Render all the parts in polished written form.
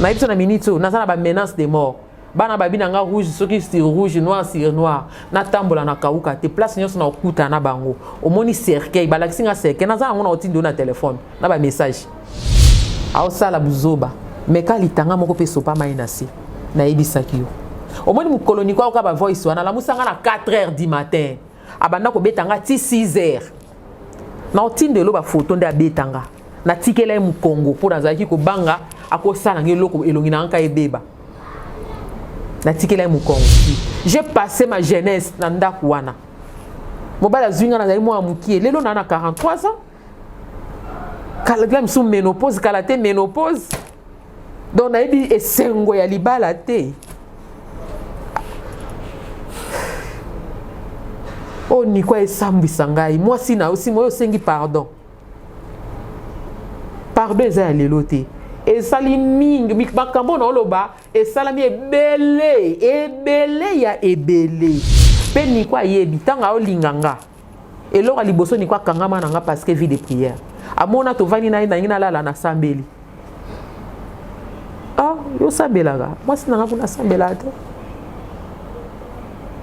Nayebi so na minute oyo naza na ba menace de mort. Bana babi na nga rouge soki sur rouge, noir sur noir. Natambola na kauka te, place nyonso na okuta na bango. Omoni cercueil, balakisi nga cercueil, naza yango na otindo na telefone, na ba message. Aosala buzoba, meka litanga moko pe sopa mai na se. Nayebisaki yo. Omoni mokolo niko ayoka ba voice wana, alamusa nga na 4 heures du matin. Abanda kobeta nga ti 6 heures. Na otindelo ba photo nde abeta nga. Natikela ye mokongo mpo nazalaki kobanga akosala nga eloko elongi na nga ebeba. Natikela ye mokongo. J'ai passé ma jeunesse na ndako wana. Mobali azwi nga nazali mwana mokie, lelo na na 43 ans. Kala misu ménopause, kala te ménopause. Donc nayebi esengo ya libala te. Oyo Niko esambwisa ngai, mwasi na yo sima oyo osengi pardon. Pardon eza ya lelo te. Esali mingi makambo na oloba esalami ebele ebele ya ebele. Pe Niko ayebi ntango aolinga nga. Eloko ya liboso Niko akangama na nga parce que vie de prière. Amona tovandi na ye nangi nalala na sambeli. Ah, yo sambelaka. Mwasi na nga kuna sambelaka te.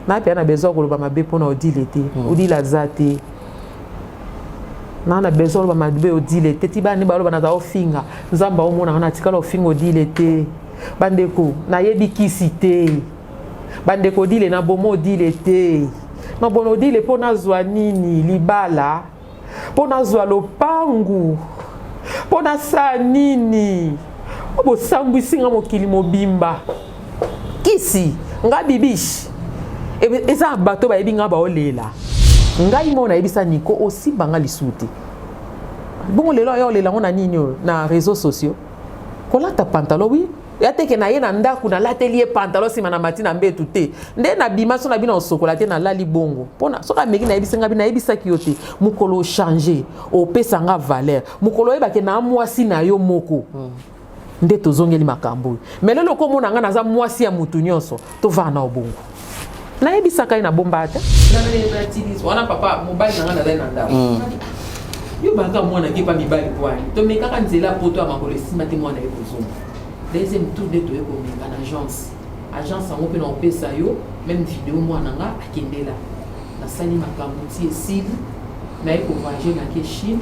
Na pe na besoin koloba mabe mpona Odile te. Odile aza te. Na na besoin koloba mabe Odile te. Ti bana baloba naza ofinga. Nzambe aomona nga natikala ofinga Odile te. Bandeko, nayebi kisi te. Bandeko Odile na bomo Odile te. Na bono Odile mpo nazwa nini libala? Mpo nazwa lopangu? Mpo nasala nini? Bosambwisi nga mokili mobimba. Kisi nga bibiche. Eza bato bayebi nga baolela. Ngai mo nayebisa Niko osimba nga lisusu te. Bongo lelo ayo olela ngo na nini oyo na réseaux sociaux? Kolata pantalon oui. Ya teke na ye na ndaku nalateli ye pantalon nsima na mati na mbetu te. Nde nabima so na bino osokola te nalali bongo. Pona soki ameki nayebisi nga bino nayebisaki yo te. Mokolo ochanger, opesa nga valeur. Mokolo oyebake na mwasi na yo moko. Nde tozongeli makambo oyo. Mais lelo okomona nga naza mwasi ya mutu nyonso, tovanda na obongo. Nayebisaka ye na bomba te. Wana papa mobali na nga nazali na ndako. Yo baka mwana ke pa mibali pwani. Tomekaka nzela poto ya makolo esimba te mwana ye kozonga. Deuxième tour nde toye komeka na agence. Agence yango mpe na opesa yo même video mwana nga akendela. Nasali makambo ti esili. Naye ko voyager na ke Chine.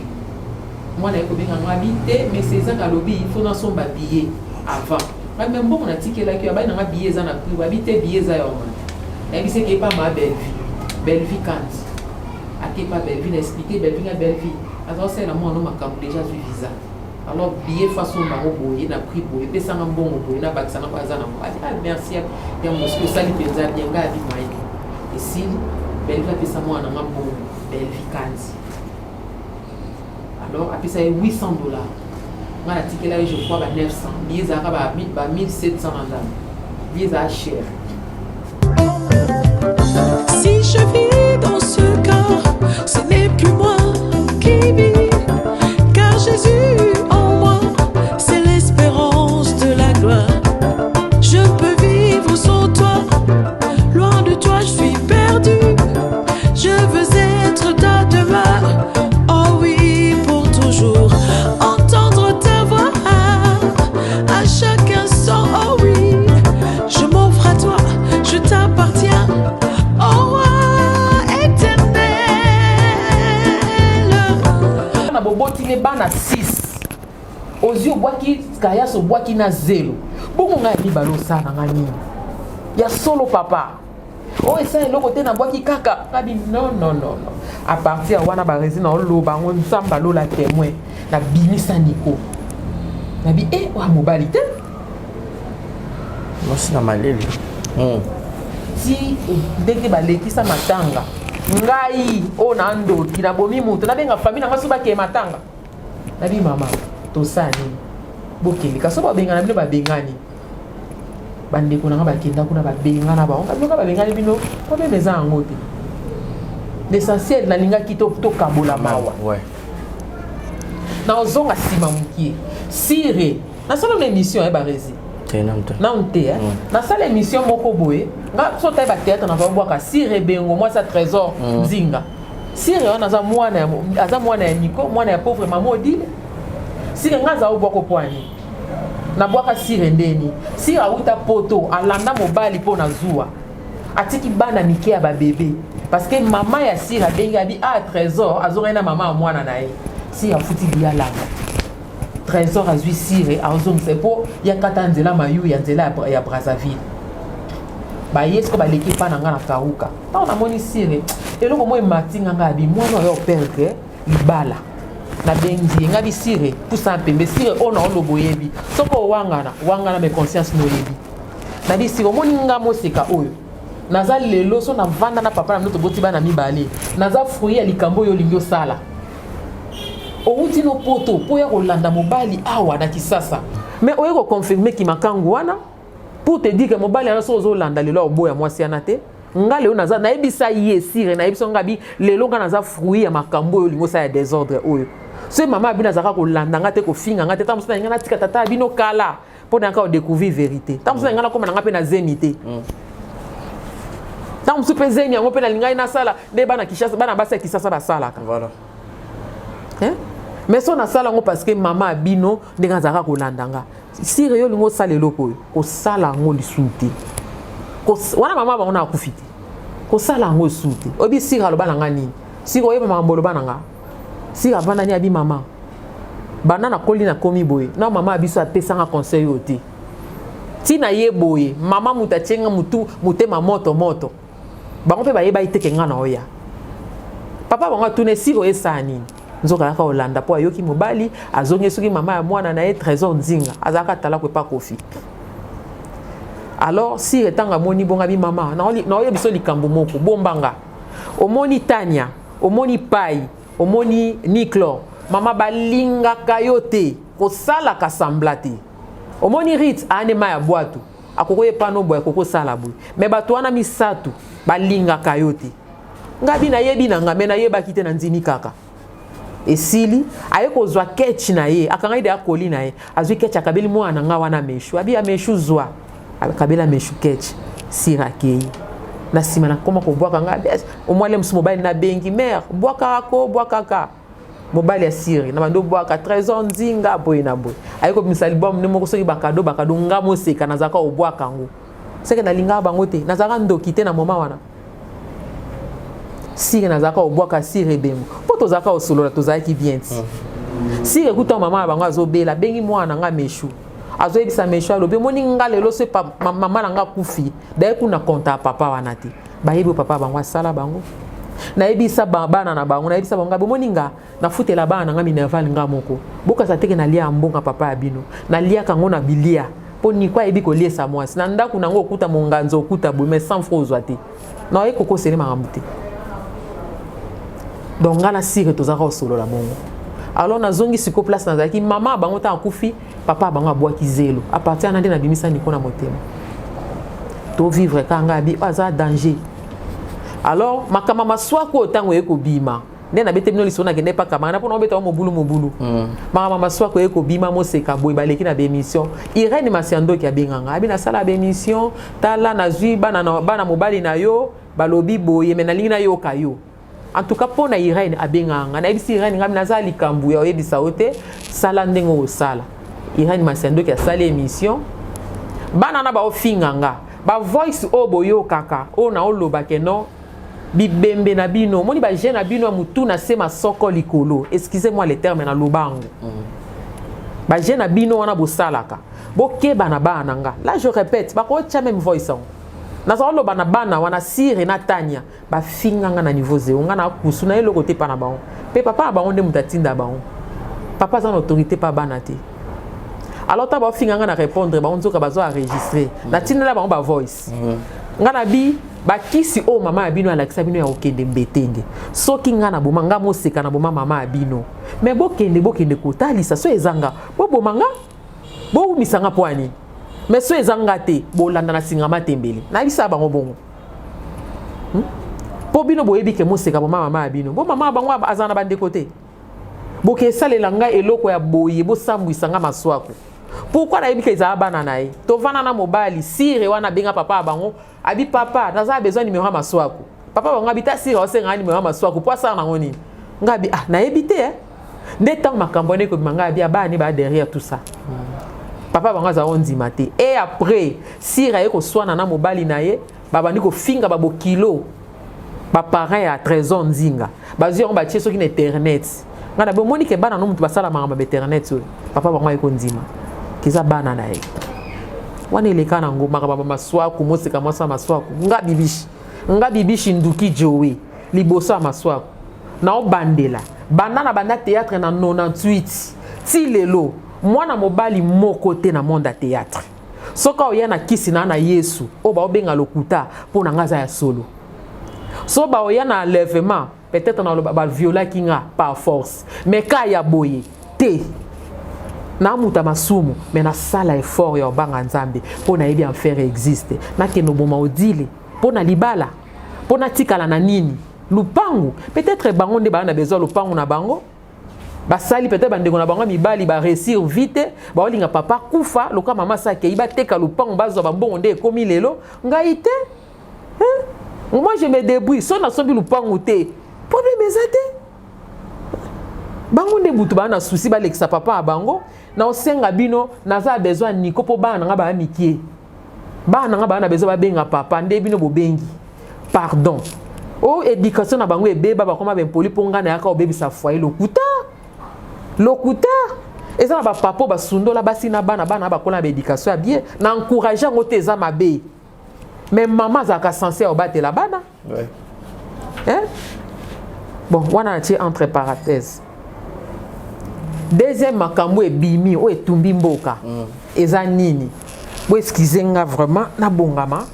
Mwana ye kobenga nga bi te mais César alobi il faut nasomba billet avant. Nga mais mbongo natikelaki yo abai na nga billet eza na prix babi te billet eza ya omata. Nayebisi eke epa ma Bellevue. Bellevue Kandi. Ake pa Bellevue na expliquer Bellevue nga Bellevue aza osalela mwana makambo déjà azwi visa. Alors billet façon bango boye na prix boye pesanga mbongo boye na bakisa na aza nango. Adi ah merci ya mosiko osali mpenza bien nga abi moyen. Esili Bellevue apesa mwana nga mbongo Bellevue Kandi. Alors apesa ye $800. Nga natikela ye je crois ba 900. Billet ezalaka ba 1700 na ndambo. Billet ezalaka cher. Si je vis dans ce corps, ce n'est plus moi qui vis, car Jésus en moi, c'est l'espérance de la gloire. Je peux vivre sans toi, loin de toi je suis perdu. Je veux être ta demeure, oh oui, pour toujours. Entendre ta voix à chaque instant, oh oui, je m'offre à toi, je t'appartiens, oh roi éternel. Na bobotile bana 6. Ozi obwaki kayas obwaki na zelo. Bongo ngai ya mibale osala nga nini? Ya solo papa. Oyo esala eloko te nabwaki kaka. Ngabi non non non non. À partir ya wana ba résine oloba yango Nzambe alola témoin. Nabimisa Niko. Nabi eh wa mobali te. Mwasi na maleli. Ti ndenge balekisa matanga. Ngai oyo na ndoki nabomi moto nabenga famille na ngai so bakeye matanga. Nabi mama tosala nini? Bokende kasi babengana bino babengani. Bandeko na nga bakenda kuna babengana bango. Bino ka babengani bino problème eza yango te. L'essentiel nalingaki tokabola mawa. Ouais. Na ozonga nsima mokie. Sire nasala na émission ya barezi. Nanu te. Nasala émission moko boye. Nga so taye ba théâtre na bwaka Sire Bengo mwasi ya Trésor Nzinga. Sire wana aza mwana ya aza mwana ya Nico, mwana ya pauvre maman Odile. Sire nga aza obwako poani. Nabwaka Sire ndeni. Sire auta Poto, alanda mobali mpo na zuwa, atiki bana mike ya babebe, parce que mama ya Sire abengi, abi a ah, Trésor azongai na mama ya mwana na ye. Sire afuti biyalanga, Trésor azwi Sire, azongisa mpo ya kata nzela mayu ya nzela ya Brazzaville. Baye siko baleki epa na nga na Kauka. Ntango namoni Sire, eloko mo emati nga, nga abi mwana oyo operdre libala. Nabengi ye, nga bi Sire, pusa pembe. Sire oyo na oloba, oyebi soki owangana wangana, mais conscience no oyebi. Nabi Sire, omoni nga moseka oyo naza lelo, so navanda na papa na bino, toboti bana mibale, naza fruit ya likambo oyo olingi osala. Owuti no Poto mpo ya kolanda mobali awa na Kisasa, mais oye koconfirmer kimakangu wana pour te dire que mobali wana so ozolanda lelo, oboya mwasi wana te. Nga lelo naza, nayebisa ye Sire, nayebisa nga bi lelo nga naza fruit ya makambo oyo olingi osala ya désordre oyo. So mama ya bino azalaka kolanda nga te, kofinga nga te. Ntango mosusu na nga natika tata ya bino kala mpo na yaka kodécouvrir vérité. Ntango mosusu na nga nakóma na nga mpe na zemi te. Ntango mosusu mpe zemi yango mpe nalingai nasala nde bana Kishasa, bana basi ya Kisasa basalaka. Voilà. Hein? Mais so nasala yango parce que mama ya bino ndenge azalaka kolanda nga. Sire, yo olingi osala eloko oyo, kosala yango lisusu te. Wana mama bango na akufi te, kosala yango lisusu te. Oyebi Sire aloba na nga nini? Sire, oyeba makambo oloba na nga? Sire avandani, abi mama, banda nakoli nakomi boye na mama ya biso apesanga conseil oyo te. Ntina ye boye, mama moto atienga mutu motema moto moto, bango mpe bayebaki te ke nga na oya. Papa bango atuna esika oyo esala nini, nzoka ayaka kolanda mpo ayoki mobali azongi. Soki mama ya mwana na ye Trésor Nzinga azalaka talako epa Kofi. Alors Sire ntango amoni bongo, abi mama, naoyebi biso likambo moko, bombanga. Omoni Tania, omoni Pai, omoni Niclor, mama balingaka yo te, kosalaka sambla te. Omoni Rit aane mai ya bwatu, akoki oyepana boye, akoki kosala boye, mais bato wana misato balingaka yo te. Ngabi nayebi na nga, mais nayebaki te, na ndimi kaka. Esili, aye kozwa ketch na ye, akangaki deya koli na ye, azwi ketch, akabeli mwana na nga wana Meshu, abi ya Meshu zwa, akabela Meshu ketch. Sire akei na nsima, nakoma kobwaka nga omwale mosu mobali nabengi mare, bwakaka ko bwakaka mobali ya Sire na bando obwaka Trésor Nzinga boye na boye. Aye kobimisa album nde moko, soki bakado bakado, nga moseka nazalaka obwaka yango, seke nalingaka bango te, nazalaka ndoki te. Na moma wana Sire nazalaka obwaka Sire ebengo mpo tozalaka osolola, tozalaki bien ti Sire kuta mama na bango azobela, abengi mwana na nga Meshu, azoyebisa Meshu, alobi omoni nga lelo so mama na nga akufi, daye kuna konta ya papa wana te, bayebi oyo papa bango asala bango. Nayebisa bana na bango, nayebisa bango, bomoni nga nafutela bana na nga minerval nga moko, bokasa teke nalia ya mbonga papa ya bino, naliaka yango na bilia mpo niko ayebi koliesa mwasi na ndako nango, okuta monganzo, okuta boye, mais sans franc ozwa te, naoye kokosele makambo te. Donc nga na Sire tozalaka kosolola bongo. Alors nazongi siko place nazalaki. Mama ya bango ntango akufi, papa ya bango abwaki zelo. À partir wana nde nabimisa niko na motema, tovivre kaka. Ngai abi oyo aza danger. Alors makambo maswako oyo ntango eye kobima, nde nabete bino lisolo, nakende epa kamara mpona obeta mobulu mobulu. Makambo maswako eye kobima, moseka boye baleki na bémission. Irene Masiandoki abenganga, abi nasala bémission, tala nazwi bana, bana mobali na yo balobi boye, mais nalingi nayoka yo. En tout cas mpo na Irene abengaka nga, nayebisi Irene, ngai naza likambo ya oyebisa yo te, sala ndenge osala. Irene Masiandoki asali émission, bana na baofinga nga, bavoice oyo boyokaka oyo naoloba ke non, bibembe na bino, omoni baje na bino ya motu na se masoko likolo, excusez moi le terme, naloba yango. Baje na bino wana bosalaka, bokeba na bana na nga. Là je répète, bakotya même voice yango, naza koloba na bana wana Sire na Tania, bafinga nga na niveau zéro. Nga na kusu na eloko te mpa na bango, mpe papa na bango nde moto atinda bango. Papa aza na autorité mpa bana te. Alors ntango bafinga nga, na répondre bango, nzoka bazo enregistre, natindela bango bavoice. Nga na bi bakisi oyo mama ya bino alakisa bino ya kokende mbetenge, soki nga na boma, nga moseka na boma mama ya bino, mais bokende, bokende kotalisa so eza nga, boboma nga, bowumisa nga mpo ani, mais so eza nga te, bolanda na singa matembele. Nayebisa bango bongo, Mpo bino boyebi ke moseka boma mama ya bino, bo mama ya bango azala na bandeko te, boke esalela ngai eloko ya boye, bosambwisa nga maswako. Pourquoi? Nayebi ke ezala bana na ye. Tovanda na mobali Sire wana, abenga papa ya bango, abi papa, naza besoin numéro ya maswako. Papa bango abi ta Sire osenga numéro ya maswako mpo asala nango nini? Ngai abi ah, nayebi te, eh? Nde ntango makambo wana ekobima, ngai abi abana ne baa derrière tout ça. Papa bango aza ondima te. Et après sire aye koswana na mobali na ye, babandi kofinga babokilo, baparent ya Trésor Nzinga, bazwi yango, batie soki na internet. Ngai na bomoni ke bana no moto basala makambo ya internet oyo. Papa bango aye kondima keza bana na ye wana. Eleka nango makambo ya Maswaku. Moseka mwasi ya Maswaku, nga Bibishi, nga Bibishi Nduki Joe liboso ya Maswaku, naobandela banda na banda théâtre na 98 ti lelo, mwana mobali moko te na monde ya théâtre soki oya na kisi na Yesu oyo baobenga lokuta, mpo na nga aza ya solo. So baoya na enlèvement, peut-être na baviolaki nga par force, mais ka ya boye te. Namuta masumu, mais nasala effort ya obanga Nzambe mpo nayebi enfer existe. Nakende oboma Odile mpo na libala, mpo natikala na nini? Lupangu. Peut-être bango nde baa na besoin lupangu na bango basali. Peut-être bandeko na bango mibali baréussir vite, baolinga papa kufa loka mama sa akei, bateka lupangu, bazwa bambongo. Nde ekomi lelo ngai te. Moi je me débrouille. So nasombi lupangu te, problème eza te. Bango nde butu baa na susi, balekisa papa ya bango. Na osenga bino, naza besoin niko mpo bana na nga baya mikie, bana na nga baa na besoin babenga papa. Nde bino bobengi pardon o éducation na bango ebeba, bakoma bempoli mpo ngai nayaka obebisa foyer. Lokuta, lokuta. Eza na bapapa oyo basundola basi na bana, bana bakola na baéducation ya bien. Na encourage yango te, eza mabe, mais mama azalaka censé ya kobatela bana. Hein? Bon, wana natie entre parenthèse. Deuxième makambo ebimi oyo etumbi mboka eza nini? Bo excuse nga vraiment, nabongama.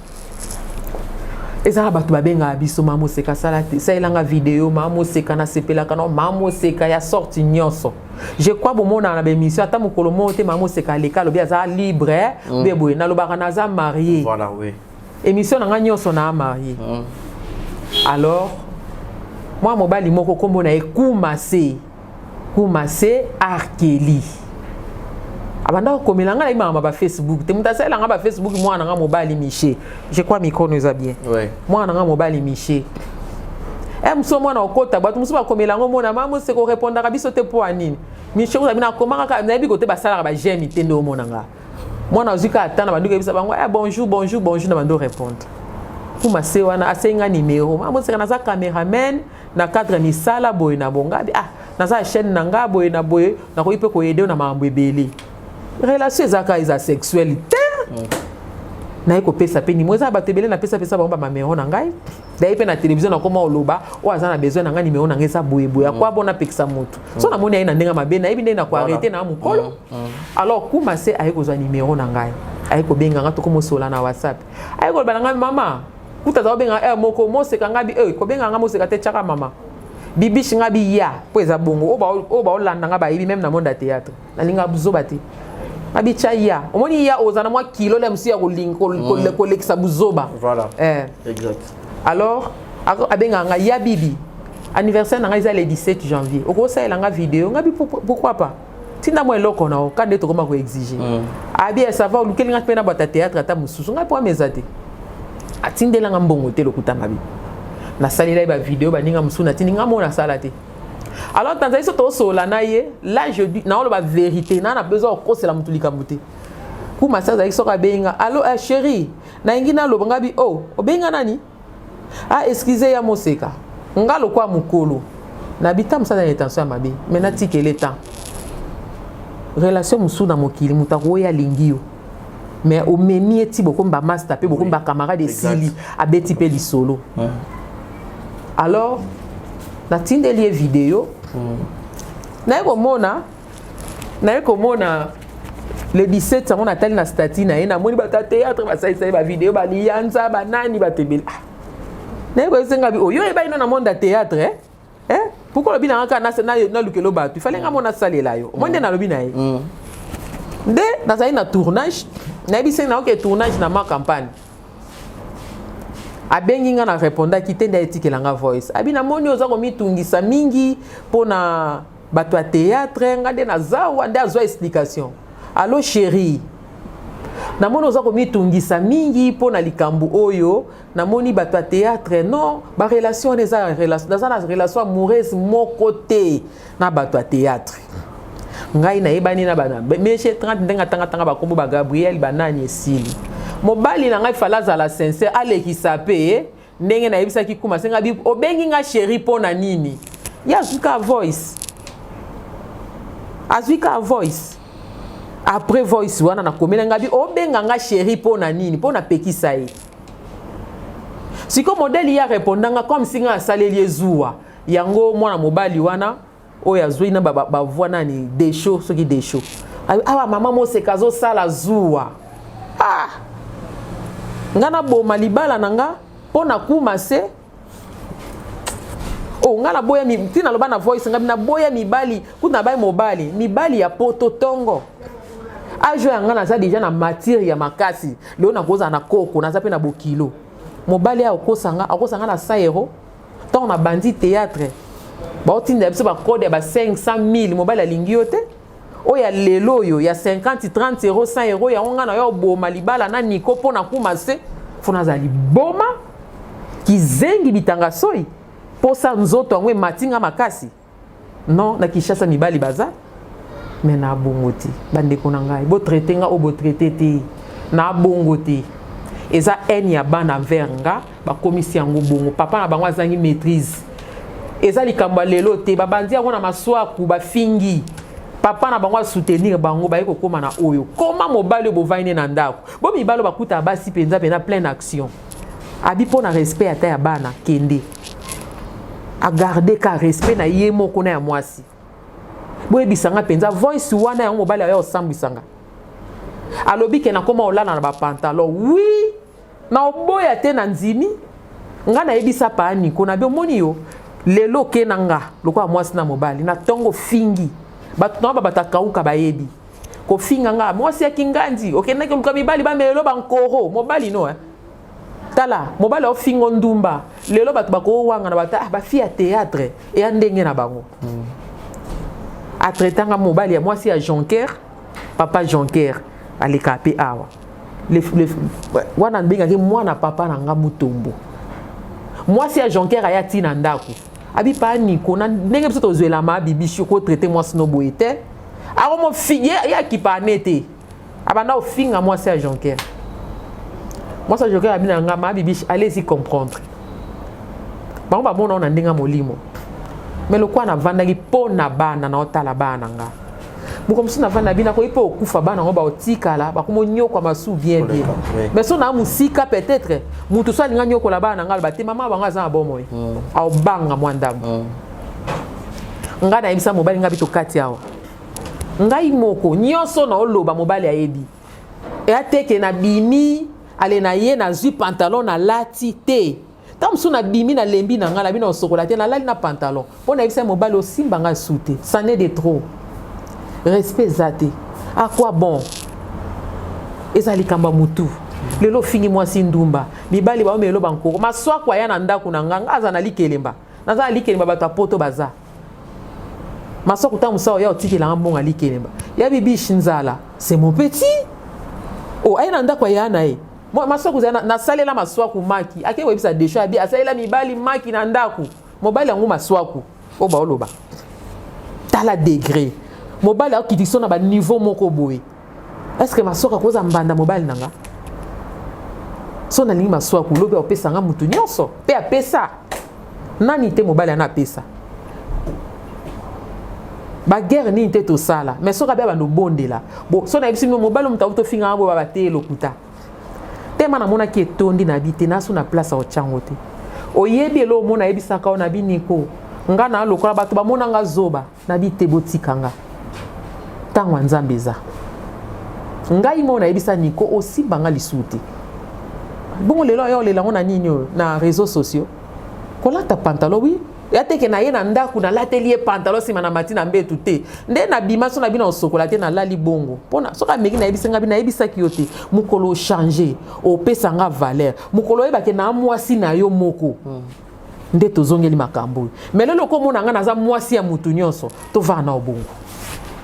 Eza na bato babengaka biso: "Mama Moseka, sala te, salelanga video. Mama Moseka, nasepelaka na mama Moseka ya sorte nyonso." Je crois bomonaka na baémission, ata mokolo moko te mama Moseka aleka alobi aza libre mpe boye. Nalobaka naza marié. Voilà, oui. Émission na nga nyonso naa marié. Alors mwa mobali moko, nkombo na ye Kumase, Kumase Arkeli, abanda kokomela ngai. Nayebaka bafacebook te, moto asalelanga bafacebook mwana na nga mobali Miche. Je crois micro eza bien. Mwana na nga mobali Miche e mosu, mwana okota bato mosusu bakomela yango, mona ma Moseka orépondaka biso te mpo ya nini? Miche ozabi nakomaka kaka, nayebi kote basalaka baj'aime te. Nde omona nga mwana azwi kaka ata na bandi koyebisa bango: "Eh, bonjour, bonjour, bonjour." Na bandi orépondre. Kuma se wana asengi nga nimero: "Ma Moseka, naza cameraman na cadre misala boye na bongabi, ah, naza chaîne na nga boye na boye, nakoki mpe koaider na makambo ebele." Relation eza kaka eza sexuelle te. Naye kopesa mpe nimero. Eza bato ebele napesapesa bango bamamero na ngai. Daye mpe na télévision nakoma oloba: oyo aza na besoin na ngai, nimero na ngai eza boyeboye. Akwa bona apekisa motu so namoni aye na ndenge mabe, nayebi ndenge na koarrêter na mokolo. Alors kuma se aye kozwa nimero na ngai, aye kobenga nga, tokomosola na WhatsApp. Aye koloba na ngai: "Mama." Kuta aza kobenga heure moko Moseka. Ngai bi kobenga nga Moseka te, tiaka mama Bibishi. Nga bi ya mpo eza bongo. Oyo baolanda nga bayebi, même na monde ya théâtre nalinga buzoba te. Abitya ya omoni ya oza na mwa kilo le mosusu ya kolekisa buzoba. Voilà. Eh. Exact. Alors abengaka nga: "Ya Bibi, anniversaire na ngai eza le 17 janvier, okosalela nga video?" Nga bi: "Pourquoi pas? Tinda mwa eloko na yo." Ka nde tokoma koexige. Abi: "Ça va, olukeli nga mpe na bato ya théâtre ata mosusu." Ngai mpo ameza te, atindelanga mbongo te. Lokuta mabe, nasalela ye bavideo, baninga mosusu natindi nga mo nasala te. Alors tanzali so tosola na ye là, je dis, naoloba vérité, na besoin kokosela motu likambo te. Kuma se azalaki soki abengi nga: "Allo, eh, chéri, nalingi naloba." Nga bi: "Oh, obengi nga nani?" "Ah, excuse, ya Moseka." Nga lokwa mokolo nabita mosala na intention ya mabe, mais natikele temps. Relation mosusu na mokili, moto akoya alingi yo, mais omemi ye ti bokomi bamaster mpe bokomi bacamarade, esili, abeti mpe lisolo. Alors natindeli ye video. Naye komona le 17 yango, natali na statut na ye, namoni bato ya théâtre basalisa ye bavideo, baliyanza, banani, bato ebele. Ah, naye koyesenga bi oyo oyeba ino na monde ya théâtre, eh? Eh? Pourquoi olobi nanga kaka nalukelo bato? Ifale nga mo nasalela yo. Omoi nde nalobi na ye nde nazali na tournage, nayebisi naoke tournage na ma campagne. Abengi nga, na répondaki te. Nde aetikela nga voice, abi: "Namoni oza komitungisa mingi mpona bato ya théâtre. Nga nde nazawa." Nde azwa explication: "Allo chéri, namoni oza komitungisa mingi mpo na likambo oyo. Namoni bato ya théâtre. Non, barelation wana eza relation, naza na relation amoureuse moko te na bato ya théâtre. Ngai nayebani na bana meshe 30, ndenge atangatanga bakombo bagabriel banani, esili. Mobali na ngai fala azala sincère, alekisa mpe ndenge nayebisaki kuma senga bi obengi nga chéri mpo na nini. Ye azwi ka voice, azwi ka voice. Après voice wana, nakomela nga bi obenga nga chéri mpo na nini, mpo napekisa ye. Sikoyo modèle ye arépondanga comme si nga asaleli ezuwa yango. Mwana mobali wana oyo azwi na bavoix nani, desho, soki desho awa, mama Moseka azosala zuwa. Ah! Nga naboma libala na nga mpo na kuma se o nga naboya ntina. Loba na voice nga naboya mibali kutu, nabai mobali, mibali ya poto ntongo age oyo ya nga, naza déjà na mature ya makasi. Lelo nakozala na koko, naza mpe na bokilo. Mobali ayo akosanga, akosanga na 100 euro. Ntango nabandi théâtre, baotinda biso bacode ya ba 500 000. Mobali alingi yo te. Oyo ya lelo oyo ya 50, 30 euro, 100 euro, yango nga na yo oboma libala na niko mpo na kuma se fo nazala liboma kizengi bitanga soi mposa nzoto yango ematinga makasi. Non, na Kinshasa mibali baza me na bongo te. Bandeko na ngai, botraite nga oyo botraite te na bongo te. Eza haine ya bana envers nga, bakomisi yango bongo. Papa na bango azangi maîtrise. Eza likambo ya lelo te, babandi yango na maswaku, bafingi papa na bango, asoutenir bango, baye kokóma na oyo koma mobali oyo bovandi ne na ndako. Bo mibali oyo bakutaka basi mpenza mpenza pleine action abi mpo na respect ata ya bana, kende agarde ka respect na ye moko na ya mwasi. Boyebisanga mpenza voice wana yango, mobali aya osambwisanga, alobi ke nakóma olala na bapantalon. Oui, na oboya te, na ndimi. Nga nayebisa paa Niko na bi omoni yo lelo oke na nga lokola mwasi na mobali na ntongo, fingi bato na babato akauka, bayebi kofinga nga mwasi ya kingandi, okendaki oluka mibali bamelelo bankoro mobali no, eh. Tala mobali aofingo ndumba. Lelo bato bakowangana bato, ah, bafi ya théâtre eya ndenge na bango. Atraitanga mobali ya mwasi ya Jonker, papa Jonker aleka mpe awa wana abengaki mwana papa na nga Mutombo. Mwasi ya Jonker aya ntina ndako, abi pa Niko na ndenge biso tozwelama abibisi kotraite mwasi no boye te. Akomo ye akipa ane te, abanda kofinga mwasi ya Jonker. Mwasi ya Jonker abi na nga ma abibishi, allez-y comprendre bango bamona na ndenge ya molimo. Me lokola navandaki mpo na bana, naotala bana na nga, moko mosusu navanda bino akoki mpe okufa, bana yango baotikala bakomonyokwama masu bien bien. Mais so na mosika, peut-être motu so alinga nyokola bana na nga, aloba te mama bango aza na bomoi, aobanga mwa ndambo. Ngai nayebisa mobali ngai bi tokati awa, ngai moko nyonso naoloba, mobali ayebi eya teke nabimi ale na ye, nazwi pantalon nalati te. Ntango mosusu nabimi, nalembi na ngai, nabi na osokola te, nalali na pantalon mpo nayebisa mobali osimba ngai su te. Ça n'est de trop, respect eza te. À quoi bon? Eza likambo ya motu. Lelo ofingi mwasi ndumba, mibali baomelo bankoko maswako aya na ndako na nga. Nga aza na likelemba, naza na likelemba, bato ya poto baza maswako. Ntango mosusu oya otikelanga mbongo ya likelemba ya bibishi nzala, c'est mon petit o aye na ndako aya na ye maswaku. Nasalela maswaku maki, ake koyebisa desho abi asalela mibali maki na ndako. Mobali yango maswaku oyo baoloba, tala degré mobali akokiti so na baniveau moko boye. Est ce que maswaku akoza mbanda mobali na nga? So nalingi maswaku, lobi akopesa nga mutu nyonso mpe apesa nani te. Mobali ana apesa baguerre nini te tosala. Mais soki abia bando obondela bo, so nayebisi bino mobali moto auti ofinganga boye, bateye lokuta tema. Namonaki etondi na bi te, naso na place otyango te. Oyebi elo omona, ayebisaka o na biniko nga na lokola bato bamonanga zoba na bi te. Botika nga, ntango ya Nzambe eza. Ngai mo nayebisa Niko osimba nga lisusu te. Bongo lelo aya olela ngo na nini oyo na réseaux sociaux, kolata pantalon? Oui, ya teke na ye na ndako, nalateli ye pantalon nsima na mati na mbetu te, nde nabima so na bino osokola te, nalali bongo mpona soki ameki. Nayebisi nga bi nayebisaki yo te, mokolo ochange, opesa nga valeur, mokolo oyebake na mwasi na yo moko. Nde tozongeli makambo oyo. Mais lelo okomona nga naza mwasi ya motu nyonso, tovanda na obongo.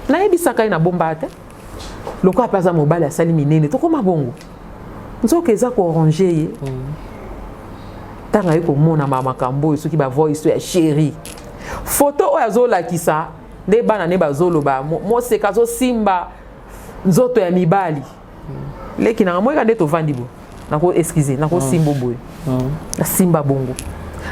Nayebisaka ye na bomba te, lokola mpe aza mobali asali minene, tokóma bongo. Nzoka eza koarrange ye. Ntango aye komona makambo oyo, soki bavoice ya chéri, foto oyo azolakisa Nde bana nde bazoloba moseka azosimba nzoto ya mibali. Leki nanga moyeka nde tovandi boye, nako excuse, nakosimba boye, nasimba bongo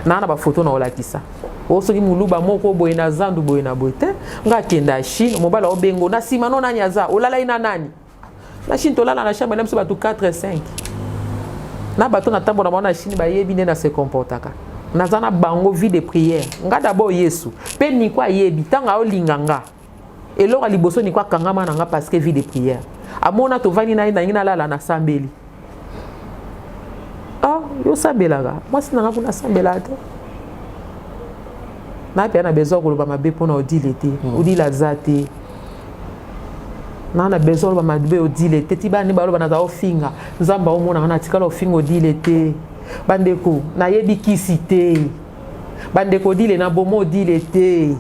naa na bafoto na olakisa o soki moluba moko boye na zandu boye na boye te. Nga akenda ya Chine, mobali aobengo na nsima no nani aza olalai na nani na Chine. Tolala na chambre na biso bato 4, 5 na bato natambola bango na Chine, bayebi nde na se comportaka. Naza na bango vie de prière. Nga d'abord Yesu mpe Niko ayebi ntango aolinga nga. Eloko ya liboso Niko akangama na nga parce que vie de prière amona tovandi na ye, nangi nalala, nasambeli. Ah, yo osambelaka, mwasi na nga kuna asambelaka te. Nape na besoin koloba mabe mpona Odile te. Odile aza te naa na besoin oloba mabe Odile te. Ti bana nde baloba naza ofinga, Nzambe aomona nga natikala ofinga Odile te. Bandeko, nayebi kisi te. Bandeko, Odile naboma Odile te.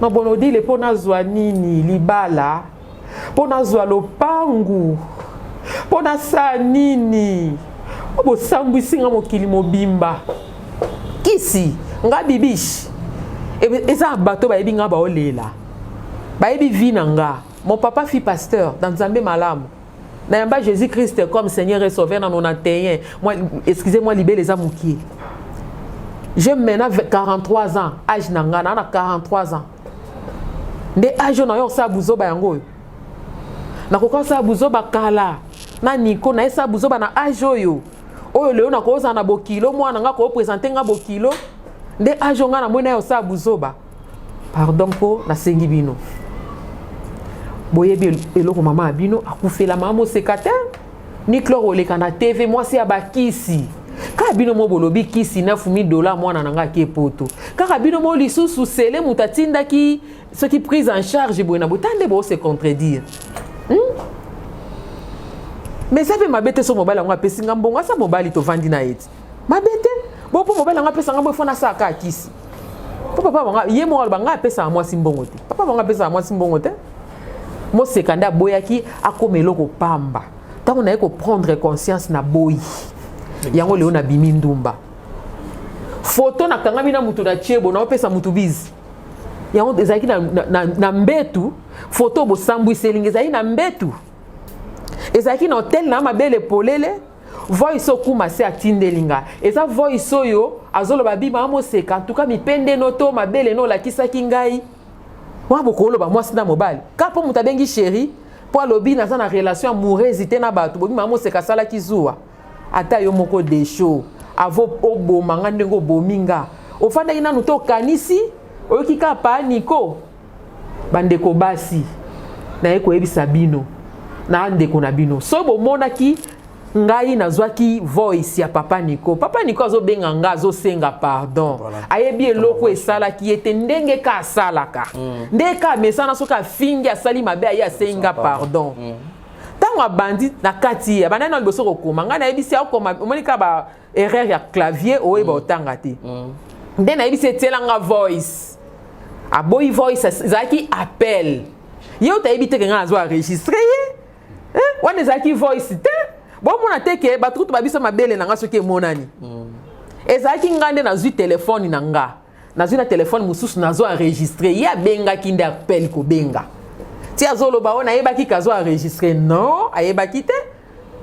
Nabona Odile mpo nazwa nini? Libala? Mpo nazwa lopangu? Mpo nasala nini? O bosambwisi nga mokili mobimba. Kisi nga bibishi eza na bato bayebi nga, baolela, bayebi vie na nga. Mon papa fut pasteur dans Nzambe malamu. Nayamba Jésus Christ comme Seigneur et Sauveur na 91. Moi, excusez-moi, libele eza mokie. J'ai maintenant 43 ans. Âge na nga na 43 ans nde âge oyo na yo osala buzoba yango oyo. Nakoka osala buzoba kala na Niko, nayesala buzoba na âge oyo. Oyo lelo nakozala na bokilo, mwana nga koprésenter nga bokilo nde âge oyo nga namoni naye osala buzoba. Pardon, mpo nasengi bino, boyebi eloko mama ya bino akufela, mama moseka te. Niclor oleka na TV, mwasi ya bakisi. Kaka bino mo bolobi kisi 9000 $, mwana na nga ake poto. Kaka bino mo lisusu sele moto atindaki soki prise en charge boye na boye. Ta nde boose contredire, Mais eza mpe mabe te. So mobali yango apesi nga mbongo, asa mobali tovandi na ye ti mabe te. Bo mpo mobali yango apesa nga mbongo, ifo nasalaka akisi mpo papa bango ye moko aloba ngai apesaka mwasi mbongo te. Papa bango apesaka mwasi mbongo te. Moseka nde aboyaki akoma eloko pamba. Ntango naye koprendre conscience na boyi yango, lelo nabimi ndumba. Foto nakangami na mutu na tiebo, naopesa mutu bizi. Yango ezalaki na mbetu. Foto bosambwiselingi ezalaki na mbetu, ezalaki na hotel na mabele polele. Voice okuma se atindeli nga eza voice oyo azoloba bima amoseka antuka mipende no to mabele no olakisaki ngai wana. Bokoloba mwasi na mobali ka mpo moto abengi chéri, mpo alobi naza na relation amoureuse te na bato. Bobima amoseka asalaki zuwa. Ata yo moko desho avo oboma nga ndenge obomi nga, ofandaki nanu te, okanisi oyoki kaka pa Niko. Bandeko basi, naye koyebisa bino na ndeko na bino, so bomonaki ngai nazwaki voice ya papa Niko. Papa Niko azobenga nga, azosenga pardon. Ayebi eloko esalaki ye te, ndenge ka asalaka. Ndenge ka amesana, soki afingi, asali mabe, aye asenga pardon. Ntango abandi na kati ye, abandaki na liboso kokoma, ngai nayebisi akoma, omoni kaka ba erreur ya clavier, oyeba otanga te. Nde nayebisi etielanga voice, aboyi. Voice ezalaki appel. Ye oyo tayebi te ke ngai nazo enregistrer ye, wana ezalaki voice te. Bomona te ke bato kutu babiso mabele na nga soki emonani. Ezalaki ngai nde nazwi telefone na nga, nazwi na telefone mosusu, nazo enregistrer ye. Abengaki nde appel, kobenga ti azoloba oyo, nayebaki ke azo enregistrer. Non, ayebaki te.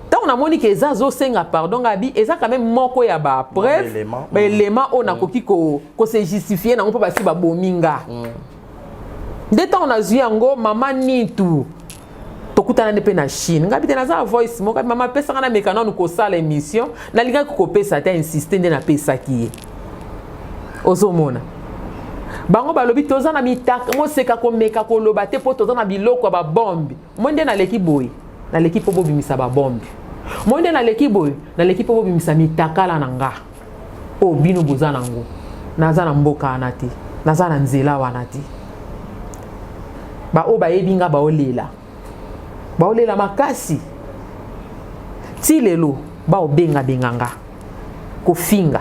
Ntango namoni ke eza azosenga pardon, ngai abi eza quand même moko ya bapreuve, baélément oyo nakoki kose justifier nango mpo basi babomi nga. Nde ntango nazwi yango, mama Nitu, tokutana nde mpe na Chine. Ngai te naza na voice moko, mama apesanga na meka nanu kosala émission. Nalingaki kopesa te, insiste, nde napesaki ye. Ozomona bango balobi toza na mitaka, moseka komeka koloba te mpo toza na biloko ya babombe. Moi nde naleki boye, naleki mpo bobimisa babombe. Moi nde naleki boye, naleki mpo bobimisa mitakala na nga oyo bino boza nango. Naza na mboka wana te, naza na nzela wana te. Baoyo bayebi nga baolela, baolela makasi ti lelo. Baobengabenga nga kofinga,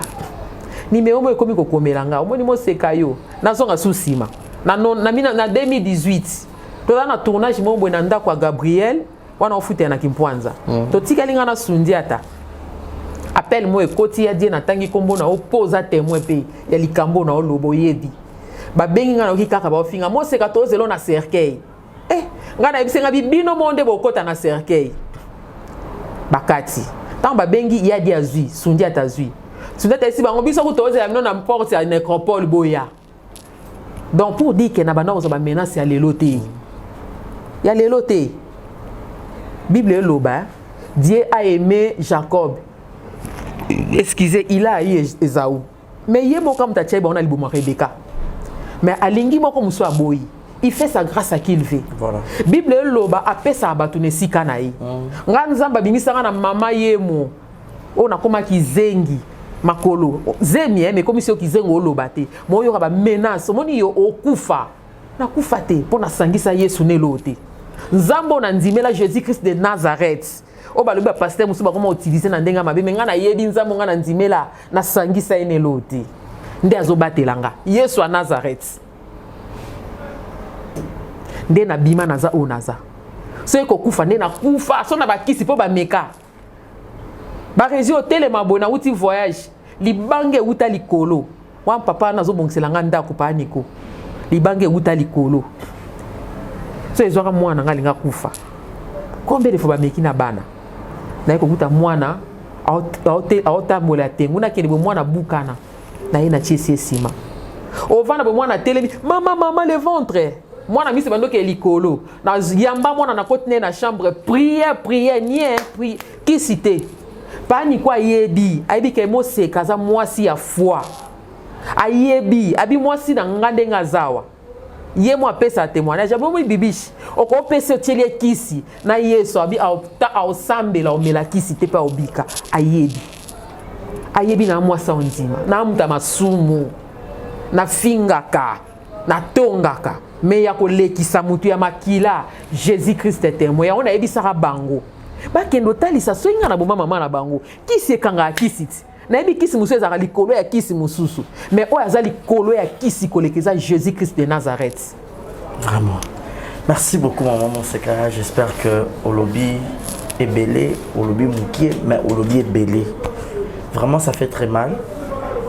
nimero moko ekomi kokomela nga. Omoni moseka yo, nazonga su nsima na 2018, toza na tournage moko boye na ndako ya Gabriel wana ofutela na Kimpwanza. Totikali nga na Sundi ata appel moko ekoti ya die, natangi nkombo na yo mpo oza témoin mpe ya likambo na oloba. Oyebi. Babengi ngai, nayoki kaka baofinga Moseka, tozelo na cercueil. Eh, ngai nayebisi ngai bino mo nde bokota na cercueil. Bakati ntango babengi yadi, azwi sundi, ata azwi sundi, ata esi bango biso ku tozela bino na porte ya nécropole, boya. Donc pour dire que na banda kozwa bamenace ya lelo te, ya lelo te. Bible eloba: Dieu a aimé Jacob, excusez, il a haï Esaü. Mais ye moko moto atiai bango na liboma Rebeka, mais alingi moko, mosusu aboyi. Il fait sa grâce à qui il veut. Voilà. Bible eloba apesaka bato na esika na ye. Nga Nzambe abimisanga na mama yemo oyo nakomaki zengi makolo zemi me ekomisi yo kizengo, oloba te, mo oyoka bamenace, omoni yo okufa. Nakufa te mpo nasangisa Yesu nelo te. Nzambe oyo nandimela, Jésus Christ de Nazareth, oyo balobi bapasteur mosusu bakoma utiliser na ndenge ya mabe, me ngai nayebi Nzambe ngai nandimela, nasangisa ye nelo te, nde azobatela nga. Yesu ya Nazareth nde nabima, naza oyo naza. Soki kokufa nde nakufa, so na bakisi mpo bameka baresi otelema boye. Nauti voyage, libanga ewuta likolo wana, papa wana azobongisela nga ndako pa Niko, libanga ewuta likolo so ezwaka mwana nga, alinga kufa. Combien de fois bameki na bana? Naye kokuta mwana aotambola tengu, nakende boye, mwana bukana na ye, natie esi esima, ovanda boye, mwana atelemi: "Mama, mama, le ventre." Mwana miso bandoki likolo, na yamba mwana, nakoti ne na chambre, prière, prière, nie pri kisi te. Paniko ayebi, ayebi ke Moseka aza mwasi ya foi. Ayebi, abi mwasi na nga ndenge azawa, ye mo apesa témoignage. Abi bibishi okopesa, otieli ye kisi na Yesu, abi aosambela, omela kisi te mpe aobika. Ayebi, ayebi na mwasi ondima na mutu ya masumu, nafingaka, natongaka, me ya kolekisa mutu ya makila. Jésus Christ témoin. Yango nayebisaka bango bakende otalisa soki ngai na boma mama na bango. Kisi ekangaka kisi ti nayebi kisi mosusu ezalaka likolo ya kisi mosusu, mais oyo aza likolo ya kisi koleka eza Jésus Christ de Nazareth. Vraiment, merci beaucoup, maman Moseka. J'espère que olobi ebele, olobi mokie, mais olobi ebele. Vraiment, ça fait très mal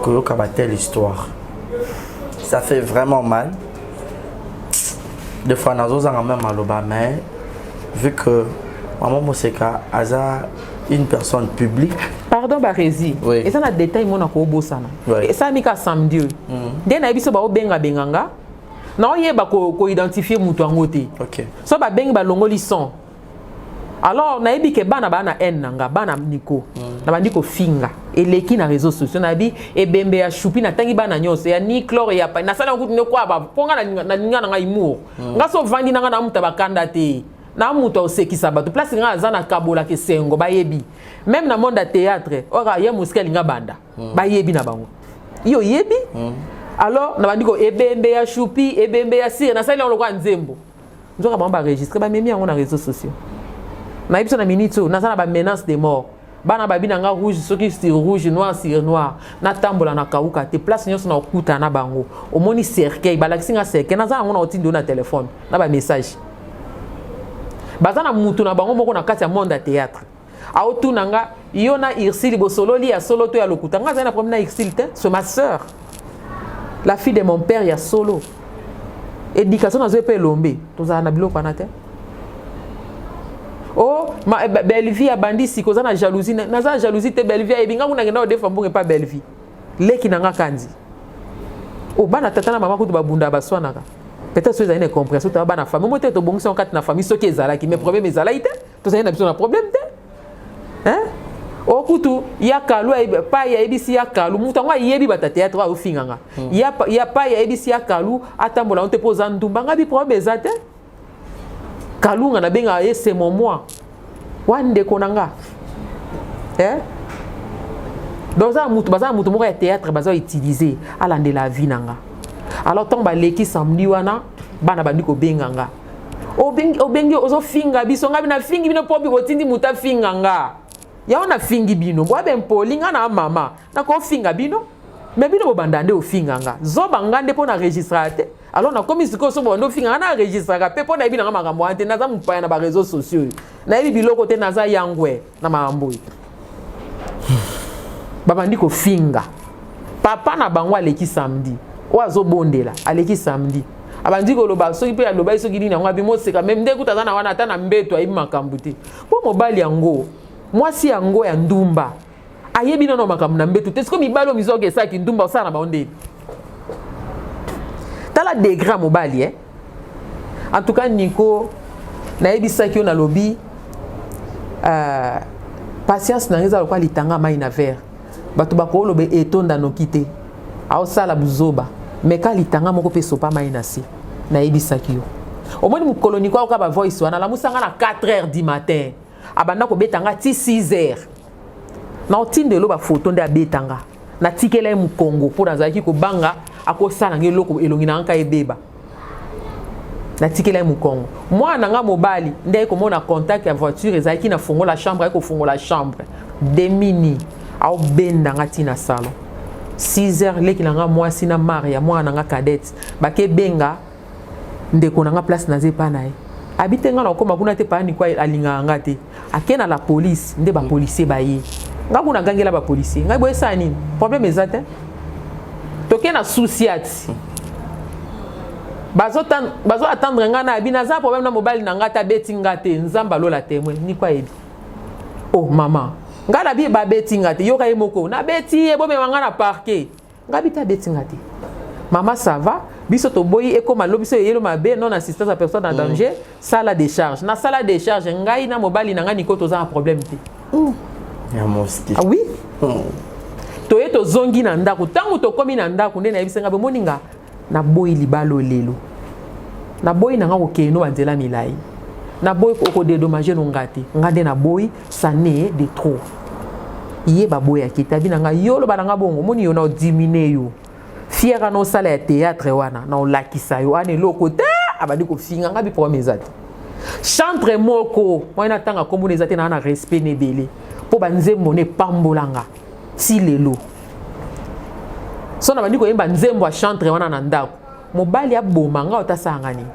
koyoka batelle histoire, ça fait vraiment mal. Des fois nazozanga même maloba, mais vu que maman Moseka aza une personne publique. Pardon, Baresi. Oui. Eza na détail mona koobosana. Oui. Esalami ka samedi oyo nde nayebi so baobengabenga nga, naoyeba koidentifie moto yango te. So babengi, balongoli son. Alors nayebi ke bana baa na haine na nga, bana Niko na bandi kofinga, eleki na réseaux sociaux. Nayebi ebembe ya shupi, natangi bana nyonso ya niclore ya nasali yango kutu nekwaba mpo nga nalinga na ngai humour. Nga so ovandi na nga na mutu bakanda te, na mutu aosekisa bato. Place nga aza na kabolaka esengo, bayebi même na monde ya théâtre oyo ye mosika alinga banda, bayebi na bango, yo oyebi. Alors na bandi ko ebembe ya shupi, ebembe ya sire, nasali yango lokola nzembo. Nzoka bango baregistre, bamemi yango na réseaux sociaux. Nayebi so na minute oyo naza na bamenace de mort. Bana babi na nga rouge soki sur rouge, noir sur noir. Natambola na kauka te, place nyonso na okutana na bango. Omoni cercueil, balakisi nga cercueil, naza yango na otindi na telefone na bamessage. Baza na mutu na bango moko na kati ya monde ya théâtre, aotuna nga: "Yo na Ursile bosololi ya solo to ya lokuta?" Nga azali na problème na Ursile te, c'est ma sœur, la fille de mon père ya solo. Éducation nazwi mpe elombe, tozala na biloko wana te. O ma, Bellevie abandi sika, oza na jalousie. Naza na jalousie te. Bellevie ayebi nga kuna, ngenda odefa mbongo epa Bellevie, leki na nga kandi. O bana tata na mama kutu babunda, baswanaka. Peut-être soki ezali na incompréhension, toya bana famille mo te, tobongisi yango kati na famille. Soki ezalaki, mais problème ezalaki te, tozali na biso na problème te, hein? O kutu ya kalu pai ayebisi ya kalu, moto yango ayebi bato ya théâtre oyo azofinga nga. Ya pai ayebisi ya kalu atambola yango te mpo oza ndumba. Nga bi problème eza te. Kalunga nabengaka ye, c'est mon moi wa ndeko na nga, eh? Donc baza na mutu, baza na mutu moko ya théâtre baza utiliser alandela vie na nga. Alors ntango baleki samedi wana, bana bandi kobenga nga: "Obengi, obengi, ozofinga biso." Nga bi nafingi bino mpo botindi moto afinga nga. Yango nafingi bino bwa bempoli nga na mama, nakofinga bino, me bino bobanda nde ofinga nga zoba. Nga nde mpo na registraka te. Alors nakomi sikoyo, so bobanda ofinga nga, na registraka mpe mpo nayebi nanga makambo wana te. Naza mopaya na bareseau sociaux oyo, nayebi biloko te, naza yangwe na makambo oyo. Babandi kofinga papa na bango. Aleki samedi. Oyo azobondela aleki samedi, abandi koloba soki mpe alobaki soki nini yango, abi Moseka même nde kuta aza na wana, ata na mbeto ayebi makambo te. Mpo mobali yango, mwasi yango ya ndumba ayebi nano makambo na mbeto te. Sikoyo mibali oyo mizoki esalaki ndumba, osala na bango ndeni? Tala degré ya mobali, eh? En tout cas, Nico, nayebisaki yo, nalobi patience na ngai eza lokola litanga mai na verre. Bato bakoloba etonda noki te, aosala buzoba, me ka litanga moko mpe esopa mai na se. Nayebisaki yo, omoni mokolo Niko ayoka bavoice wana, alamusanga na 4 heures du matin, abanda kobeta nga ti 6 heures. Na otindelo bafoto nde abetanga, natikela ye mokongo mpo nazalaki kobanga akosala nga eloko, elongi na nga ebeba. Natikela ye mokongo. Mwana na nga mobali nde aye komona contact ya voiture ezalaki na fongola chambre, aye kofongola chambre, demini aobenda nga ntina salon 6 heures. Leki na nga mwasi na Maria, mwana na nga cadette, bakebenga ndeko na nga place naza epa na ye. Abi te, nga na okóma kuna te, paa Niko alingaka nga te. Ake na la police, nde bapolicier baye. Nga kuna agangela bapolicier, ngai boye esala nini? Problème eza te. Toke na susiati, bazo attendre nga na abi naza problème na mobali na nga te, abeti nga te. Nzambe alola témoin, Niko ayebi. Oh mama, nga na bi babeti nga te, yoka ye moko, nabeti ye, bomema nga na parquet. Nga bi te, abeti nga te. Mama, ça va, biso toboyi ekóma lobi so eyelo mabe, non assistance à personne en danger. Sala décharge, nasala décharge. Ngai na mobali na ngai Niko toza na problème te. Ya moski. Ah oui, toye tozongi na ndako. Ntango tokómi na ndako nde nayebisi nga, bomoni nga naboyi libala oyo lelo, naboyi na nga kokende no banzela milai, naboyi okodédommager no nga te, nga nde naboyi, ça n'est de trop. Ye baboyaki te, abi na nga yo oloba na nga bongo, omoni yo na odiminuer yo fiere wana, osala ya théâtre wana na olakisa yo wana eloko te. Abandi kofinga nga, bi problème eza te. Chantre moko wana natanga nkombo eza te, naa na respect na ebele mpo banzembo na epambolanga ti lelo. So na bandi koyemba nzembo ya chantre wana na ndako, mobali aboma nga, otasala nini?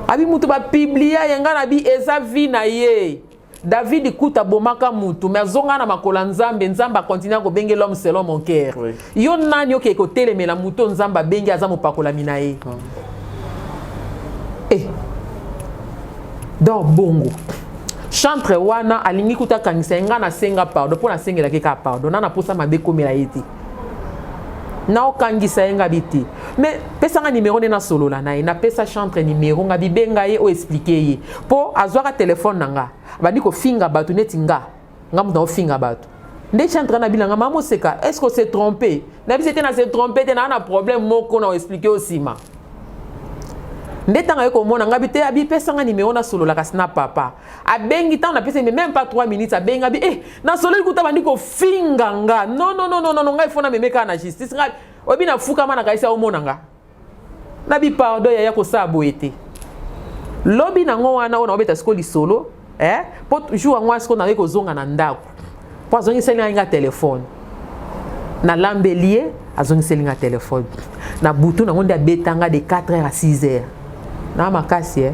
Abi mutu bapublier ye, nga na bi eza vie na ye. David kuta abomaka mutu, me azonga na makolo ya Nzambe. Nzambe akontinue kobenge l'homme selon mon cœur. Yo nani okei kotelemela mutu oyo Nzambe abengi, aza mopakolami na ye? Eh. Donc bongo chantre wana alingi kuta akangisa ye, ngai nasenga pardon mpo nasengelaki kaka pardon na naposa mabe ekomela ye te, naokangisa ye ngabi te, mais pesanga nimero nde nasolola na ye. Napesa chantre nimero, nga bibenga ye, oyo expliquer ye, mpo azwaka telefone na nga, abandi kofinga bato neti nga, nga moto naofinga bato. Nde chantre na bilanga, mama Moseka, est ce que s'est trompé? Na biso te, na se trompe te, naa na problème moko na oexpliquer yo nsima. Nde ntango aye komona nga bi te, abi pesanga nimero nasolola kasi na papa. Abengi, ntango napesa ye même pas 3 minutes, abengi, abi eh, nasololi kuta, bandi kofinga nga. Non, non, non, non, non, ngai fo nameme kaka na justice. Ngai oyebi nafukama na kaisi, aomona nga nabi pardon yaya, kosala boye te. Lobi nango wana oyo naobeta sikoyo lisolo, eh? Mpo jour yango wana sikoyo nayoki kozonga na ndako, mpo azongiseli ngai nga telefone, nalambeli ye, azongiseli nga telefone na butu nango nde abetanga de 4 heures à 6 heures na makasi, eh?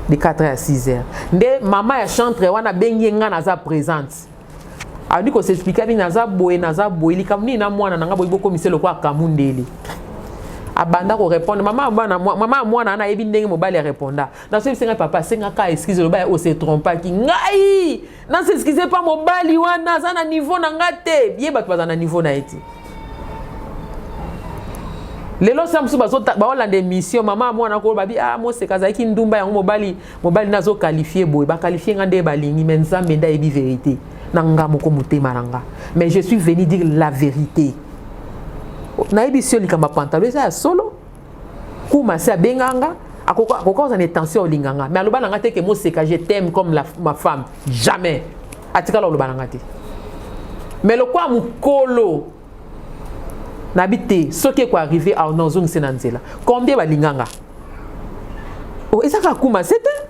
De 4 heures à 6 heures nde mama ya chantre wana abengi ye, nga naza présente, abandi kos'expliquer, abi naza boye, naza boye, likambo nini na mwana na nga boye, bokomisa lokola kamundele. Abanda korépondre mama mwana, mama ya mwana wana ayebi ndenge mobali areponda. Nasoyebisi ngai, papa asengaka excuse, loba ose trompaki, ngai nas'excuser mpa mobali wana aza na niveau na nga te. Ye bato baza na niveau na ye te. Lelo sa mosusu baolanda émission, mama ya mwana kolo babi ah, Moseka azalaki ndumba yango, mobali mobali nazoqualifier boye, baqualifier nga nde balingi, mais Nzambe nde ayebi vérité na nga moko motema na nga. Mais je suis venu dire la vérité. Nayebi si yo likambo ya pantalon eza ya solo. Kuma se abenga nga, akoka kozala na intention olinga nga, mais aloba na nga te ke Moseka, je t'aime comme ma femme. Jamais atikala oloba na nga te. Mais lokola mokolo nabi te, soki ekoarriver awa, nazongisi na nzela. Combien balinga nga? Oh, eza kaka kuma se te,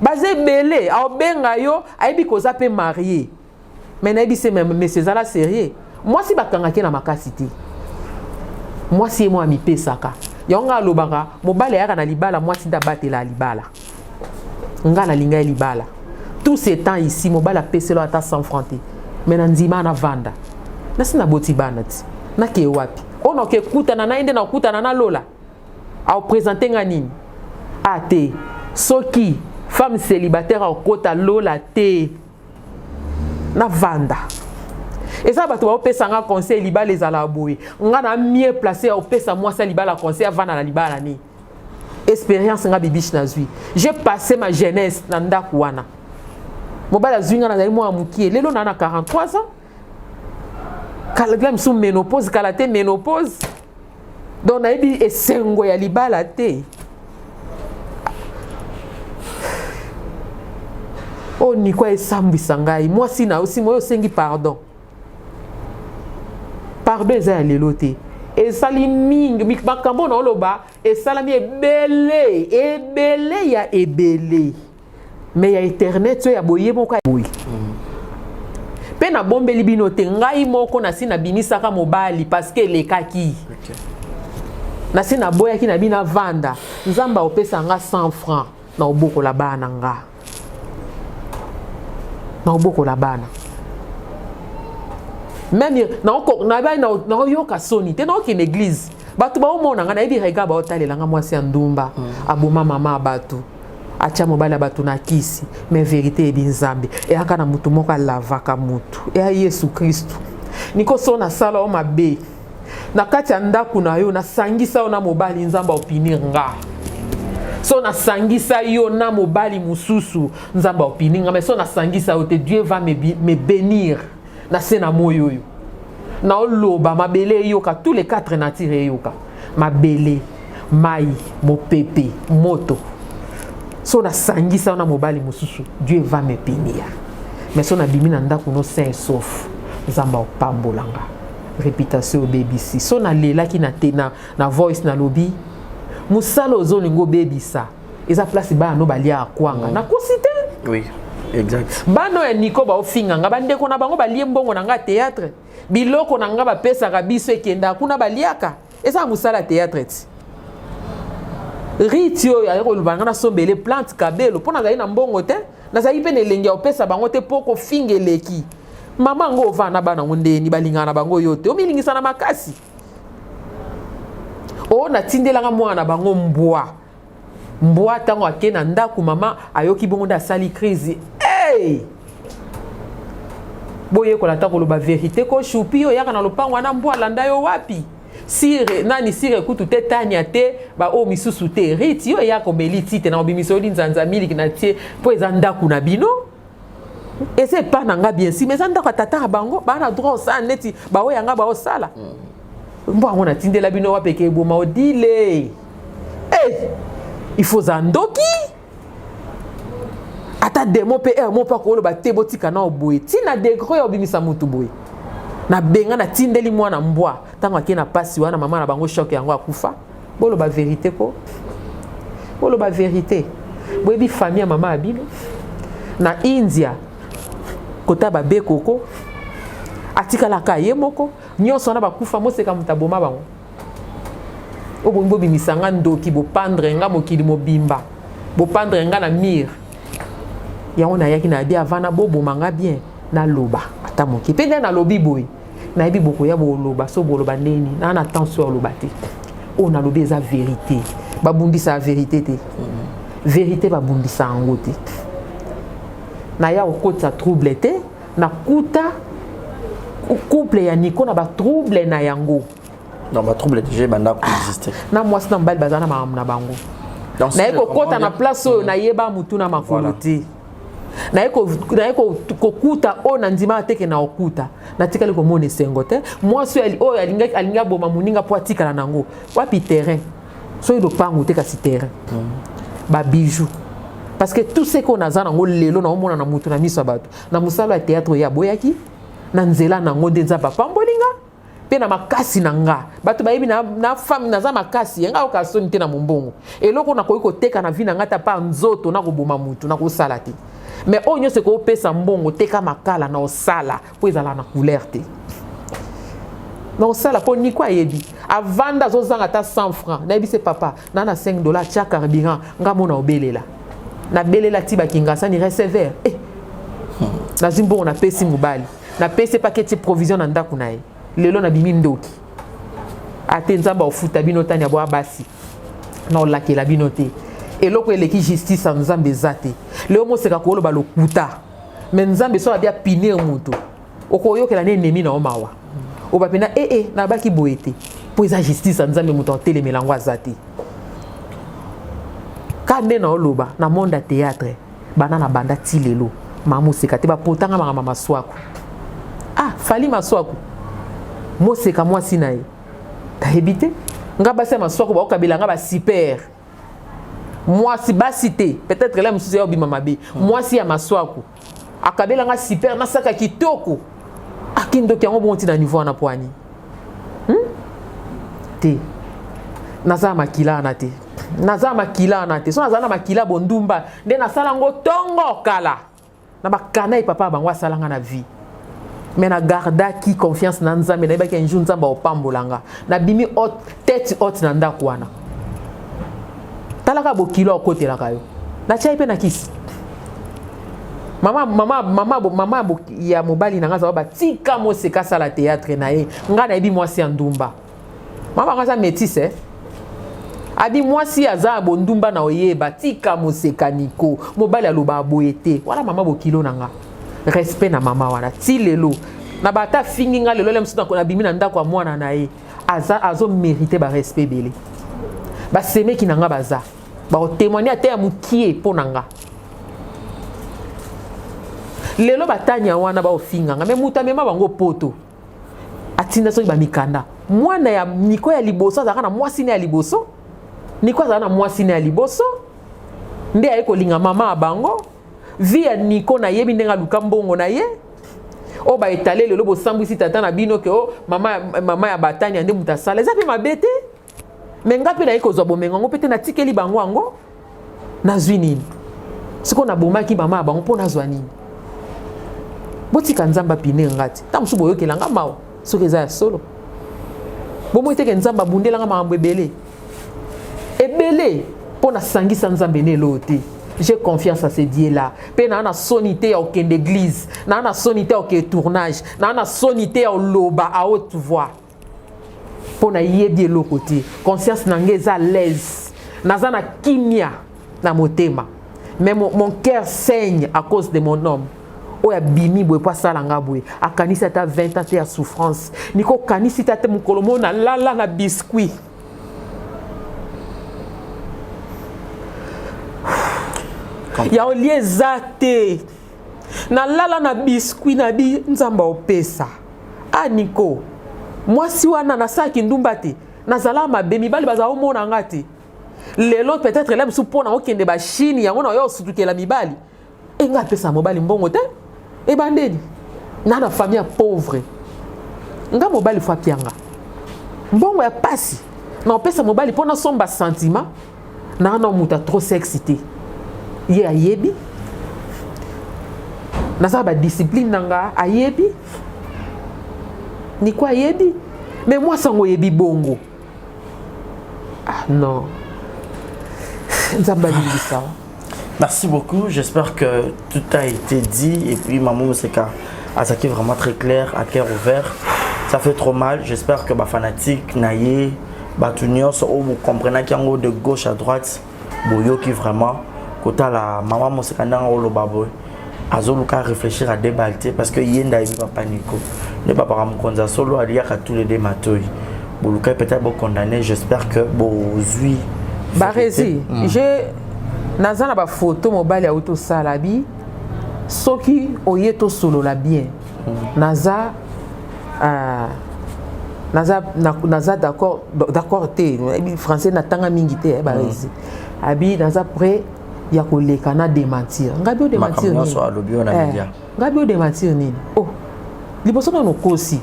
baza ebele. Aobenga yo, ayebi koza mpe marié, mais nayebi se monsieur, ezala sérieux. Mwasi bakangaki na makasi te, mwasi ye mo amipesaka yango. Nga alobaka mobali ayaka na libala, mwasi nde abatela ya libala. Nga nalinga ye libala tout ce temps ici, mobali apeselo ata 100 franc te, mais na ndima navanda, nasi naboti bana ti nakee wapi? Oyo nakoki ekutana na ye nde nakutana na lola. Aopresente nga nini? A te. Soki femme célibataire akota lola te. Navanda. Eza bato baopesa nga conseil libala ezala boye. Nga na mieux placé ya opesa mwasi ya libala conseil avanda na libala nini. Expérience nga bibiche nazwi. J'ai passé ma jeunesse na ndako wana. Mobali azwi nga nazali mwana mokie. Lelo na na 43 ans. Kala misu ménopause kala te ménopause. Donc nayebi esengo ya libala te. Oyo Niko esambwisa ngai mwasi na yo sima oyo osengi pardon. Pardon eza ya lelo te. Esali mingi makambo na oloba esalami ebele ebele ya ebele. Mais ya internet oyo ya boye moko boye. Pe nabombeli bino te ngai moko nasi nabimisaka mobali parce que elekaki. Okay. Nasi naboyaki na bino avanda. Nzambe opesa nga 100 francs na obokola bana nga. Na obokola bana. Même na oyoka soni te na okende église. Bato baomona nga nayebi regard baotalela nga mwasi ya ndumba aboma mama ya bato. Atia mobali ya bato na kisi, mais vérité eyebi Nzambe. Eyaka na mutu moko alavaka mutu. Eya Yesu Kristu. Niko so nasala o mabe. Na kati ya ndako na yo nasangisa yo na mobali Nzambe opinir nga. So nasangisa yo na mobali mosusu Nzambe opinir nga, mais so nasangisa yo te Dieu va me bénir. Na se na moyo oyo. Na oloba mabele eyoka tous les quatre natures eyoka. Mabele, mai, mopepe, moto. So nasangisa yo na mobali mosusu Dieu va me bénir. Mais so nabimi na ndako no sain et sauf Nzambe opambola nga. Réputation obebisi. So nalelaki na te na, na voice nalobi mosala ozolinga obebisa eza place bana no balia kwanga. Nakosi te. Oui, exact. Bana ya Nico baofinga nga bandeko na bango balie mbongo na nga théâtre. Biloko na nga bapesaka biso ekenda kuna baliaka. Eza mosala théâtre ti. Riti oyo ayaki koloba nga nasombele plante kabelo mpo nazali na mbongo te, nazali mpe na elengi ya kopesa bango te mpo kofinga eleki. Mama yango ovanda na bana yango ndeni balingaka na bango yo te, omilingisa na makasi. Oyo natindelaka mwana na bango mbwa. Mbwa ntango ake na ndako mama ayoki bongo nde asali crise. Hey! Boyekola ata koloba vérité ko choupi oyo yaka na lopango wana mbwa alanda yo wapi? Sire nani sire kutu te tania te ba oyo misusu te riti yo eyaka omeli ti te na obimisa yo linzanza miliki na tie mpo eza ndako na bino eza epa na nga bien si mais eza ndako ya tata ya bango baa na droit osala neti baoyo ya nga baosala mpo yango natindela bino wapi eke eboma odile. Hey, il faut za ndoki ata demo pe mo pa koloba te botika na oboye tina degré obimisa mutu boye na benga na tindeli mwana mbwa tango ake na pasi wana mama na bango choc yango akufa. Boloba vérité ko, boloba vérité. Boyebi famille ya mama ya bino na India kota ba bekoko atikalaka ye moko nyonso wana bakufa moseka mutu aboma bango. Obomi bobimisa nga ndoki bopandre nga mokili mobimba bopandre nga na mire yango nayaki na bi avant na boboma nga bien naloba ata moke mpe nde nalobi boye nayebi bokoya boloba so boloba ndeni na na tension ya loba te oyo nalobi eza vérité babundisa vérité te vérité babundisa yango te naya kokotisa trouble te nakuta couple ya Nico na ba trouble na yango. Non, ba trouble déjà banda ko exister. Na mwasi na mobali baza na makambo na bango. Naye kokota na place oyo nayeba mutu na makolo te. Naye kokuta oyo na ndima teke na okuta. Natikali komona esengo te. Mwasi oyo alingi aboma moninga po atikala nango. Wapi terrain? Soki lopango te kasi terrain. Ba bijoux. Parce que tout ce qu'on a za nango lelo na omona na mutu na miso ya bato. Na mosala ya théâtre ya boyaki na nzela nango nde Nzambe apambolinga pe na makasi na nga. Bato bayebi na femme naza makasi, nga oka soni te na mombongo. Eloko nakoki koteka na vie na nga ta pa nzoto na koboma mutu na kosala te. Mais oyo nyonso ekopesa mbongo teka makala na osala po ezala na couleur te. Na osala po Nico ayebi. Avanda azozanga ata 100 francs. Nayebi se papa na na 5 dollars tia carburant nga mona obelela. Na belela ti bakinga ni receveur. Eh. Nazwi mbongo napesi mobali. Napesi paquet provision na ndako na ye. Lelo nabimi ndoki. Ate Nzambe aofuta bino tani ya bwa basi. Na olakela bino te. Eloko eleki justice ya Nzambe eza te. Leo moseka koloba lokuta. Mais Nzambe so abia punir mutu. Okoyokela ne ennemi na yo mawa. Oba pena eh eh na baki boye te. Po eza justice ya Nzambe mutu atelemela yango aza te. Ka nde na oloba na monde ya théâtre banda na banda ti lelo ma moseka te bapotanga makambo maswaku. Ah Fally Maswaku moseka mwasi na ye tayebi te nga basi ya maswaku baokabela nga ba super mwasi basi te peut-être la mosusu ya obima mabe mwasi ya maswaku akabela nga super nasaka kitoko akindoki yango bongo ti na niveau wana poani te naza makila wana te naza makila wana te so naza na makila bondumba nde nasala yango tongo kala na bakana ye papa bango asala nga na vie mais na gardaki confiance na Nzambe nayebaki un jour Nzambe aopambola nga nabimi haute tête haute na ndako wana talaka bokilo akotelaka yo natiai mpe na kisi mama mama mama mama ya mobali na nga azala batika moseka asala théâtre na ye nga nayebi mwasi ya ndumba mama nga aza métisse eh? Abi mwasi aza bondumba na oyeba tika moseka niko mobali aloba aboye te wana mama bokilo na nga respect na mama wana ti lelo na bata fingi nga lelo le mosusu nabimi na ndako ya mwana na ye aza azo mérite ba respect ebele basemeki na nga baza bakotémoigne ata ya mokie mpo na nga lelo batanya wana baofinga nga me moto amema bango poto atinda soki bamikanda mwana ya Niko ya liboso azalaka na mwasi ne ya liboso Niko azalaka na mwasi ne ya liboso nde aye kolinga mama ya bango vie ya Niko nayebi ndenge aluka mbongo na ye oyo baetale lelo bosambwisi tata na bino ke o mama, mama ya batania nde moto asala eza mpe mabe te me nga mpe naye kozwa bomengo yango mpe te natikeli bango yango nazwi nini sikoyo nabomaki mama ya bango mpo nazwa nini botika Nzambe apine nga te ntango mosusu boyokela nga mawa soki eza ya solo bomoi teke Nzambe abundelanga makambo ebele ebele mpo nasangisa Nzambe na eloo te. J'ai confiance à ce Dieu là mpe naa na soni te ya okende église, naa na soni te ya okende tournage, naa na soni te ya oloba à haute voix mpo nayebi eloko te. Conscience na ngai eza à l'aise, naza na kimia na motema, mais mon cœur saigne à cause de mon homme oyo abimi boye mpo asala nga boye. Akanisi ata 20 ans te ya souffrance niko okanisi te ate mokolo mo nalala na biscuit ya olie eza te, nalala na biscuit na bi Nzambe aopesa. A Niko mwasi wana nasalaki ndumba te, nazala mabe, mibali bazala omona nga te. Lelo peut-être ela mosusu mpo na okende bachine yango na oyo osutukela mibali enga apesa mobali mbongo te ebandeli na na famille ya pauvre. Nga mobali fo apianga mbongo ya pasi na opesa mobali mpo nasomba sentiment na na moto trop sexe te. Ye ayebi naza badiscipline na nga, ayebi Niko ayebi mais mwasi yango oyebi bongo. Ah non, Nzambe alimbisa. Merci beaucoup. J'espère que tout a été dit. Et puis, Maman Moseka azaki vraiment très clair, à cœur ouvert. Ça fait trop mal. J'espère que ba fanatique, na ye, bato nyonso, vous comprenez qu'il y a de gauche à droite, boyoki vraiment. Kota la Maman Moseka ndanga oloba boy. Azoluka réfléchir à débattre parce que yenda yebi papa Nico. Ne papa mokonza solo aliaka tous les deux matoi. Boluka peut-être bo condamner. J'espère que bozui. Barezi, j'ai naza na bafoto mobali auti osala bi soki oye tosolola bien naza naza naza d'accord d'accord te français natanga mingi te Barezi abi naza prêt ya koleka na démentir ngai bi odémentir nini ngai bi odémentir nini. Oh, liboso nano okosi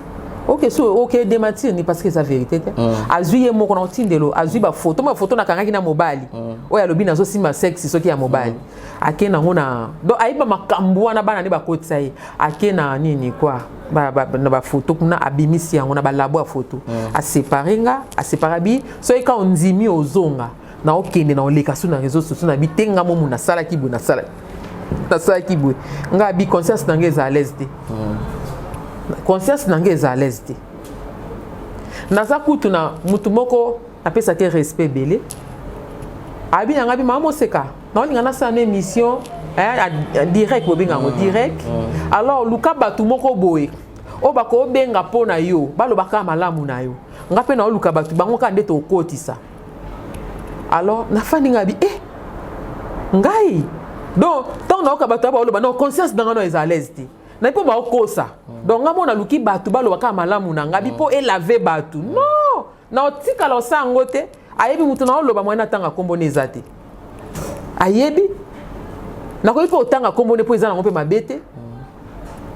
ok so ok démentir ni parce que eza vérité te. Azwi ye moko na otindelo azwi bafoto bafoto nakangaki na mobali oyo alobi nazosimba sexe soki ya mobali ake nango na donc ayeba makambo wana bana nde bakotisa ye ake na nini quoi na bafoto kuna abimisi yango na balabo ya foto asepare nga asepare abi soki ka ondimi ozonga na okende na oleka so na réseau sociaux na bi te nga momu nasalaki boye nasalaki boye nga abi conscience na nga eza à l'aise te, conscience na nga eza à l'aise te. Naza kutu na mutu moko apesaki respect ebele, abi na ngai bi mama Moseka, naolinga nasala na émission direct, bobenga yango direct. Alors luka bato moko boye oyo bakobenga mpo na yo, balobaka malamu na yo. Nga mpe naoluka bato bango kaka nde tokotisa. Alors nafandi, ngai bi eh, ngai donc ntango nayoka bato baoloba, non, conscience na ngai no eza à l'aise te na mpo baokosa. Donc nga mo naluki bato baloba kaka malamu na ngai bi mpo elave bato. Non, na otikala osala yango te. Ayebi moto na oloba mwana natanga nkombo ne eza te. Ayebi nakoki mpe otanga nkombo ne mpo eza nango mpe mabe te.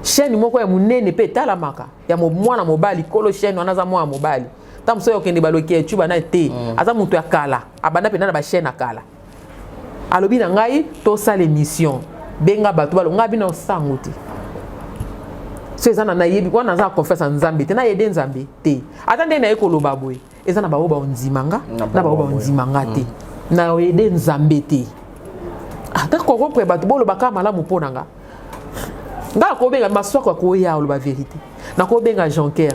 Chaîne moko ya monene mpe etalamaka ya mwana mobali, kolo chaîne wana aza mwana mobali. Ntango mosusu okende baloki ya tuba na te, aza moto ya kala, abanda mpenza na bachaîne ya kala. Alobi na ngai tosala émission, benga bato balo. Ngai bino osango te so eza na nayebi wana naza na confiance ya Nzambe te, nayede Nzambe te. Ata nde naye koloba boye, eza na baoyo baondima nga na baoyo baondima nga te, nayede Nzambe te. Ata corrompre bato, boloba kaka malamu mpo na nga. Nga nakobenga Maswako, akoya oloba vérité. Nakobenga Jonker.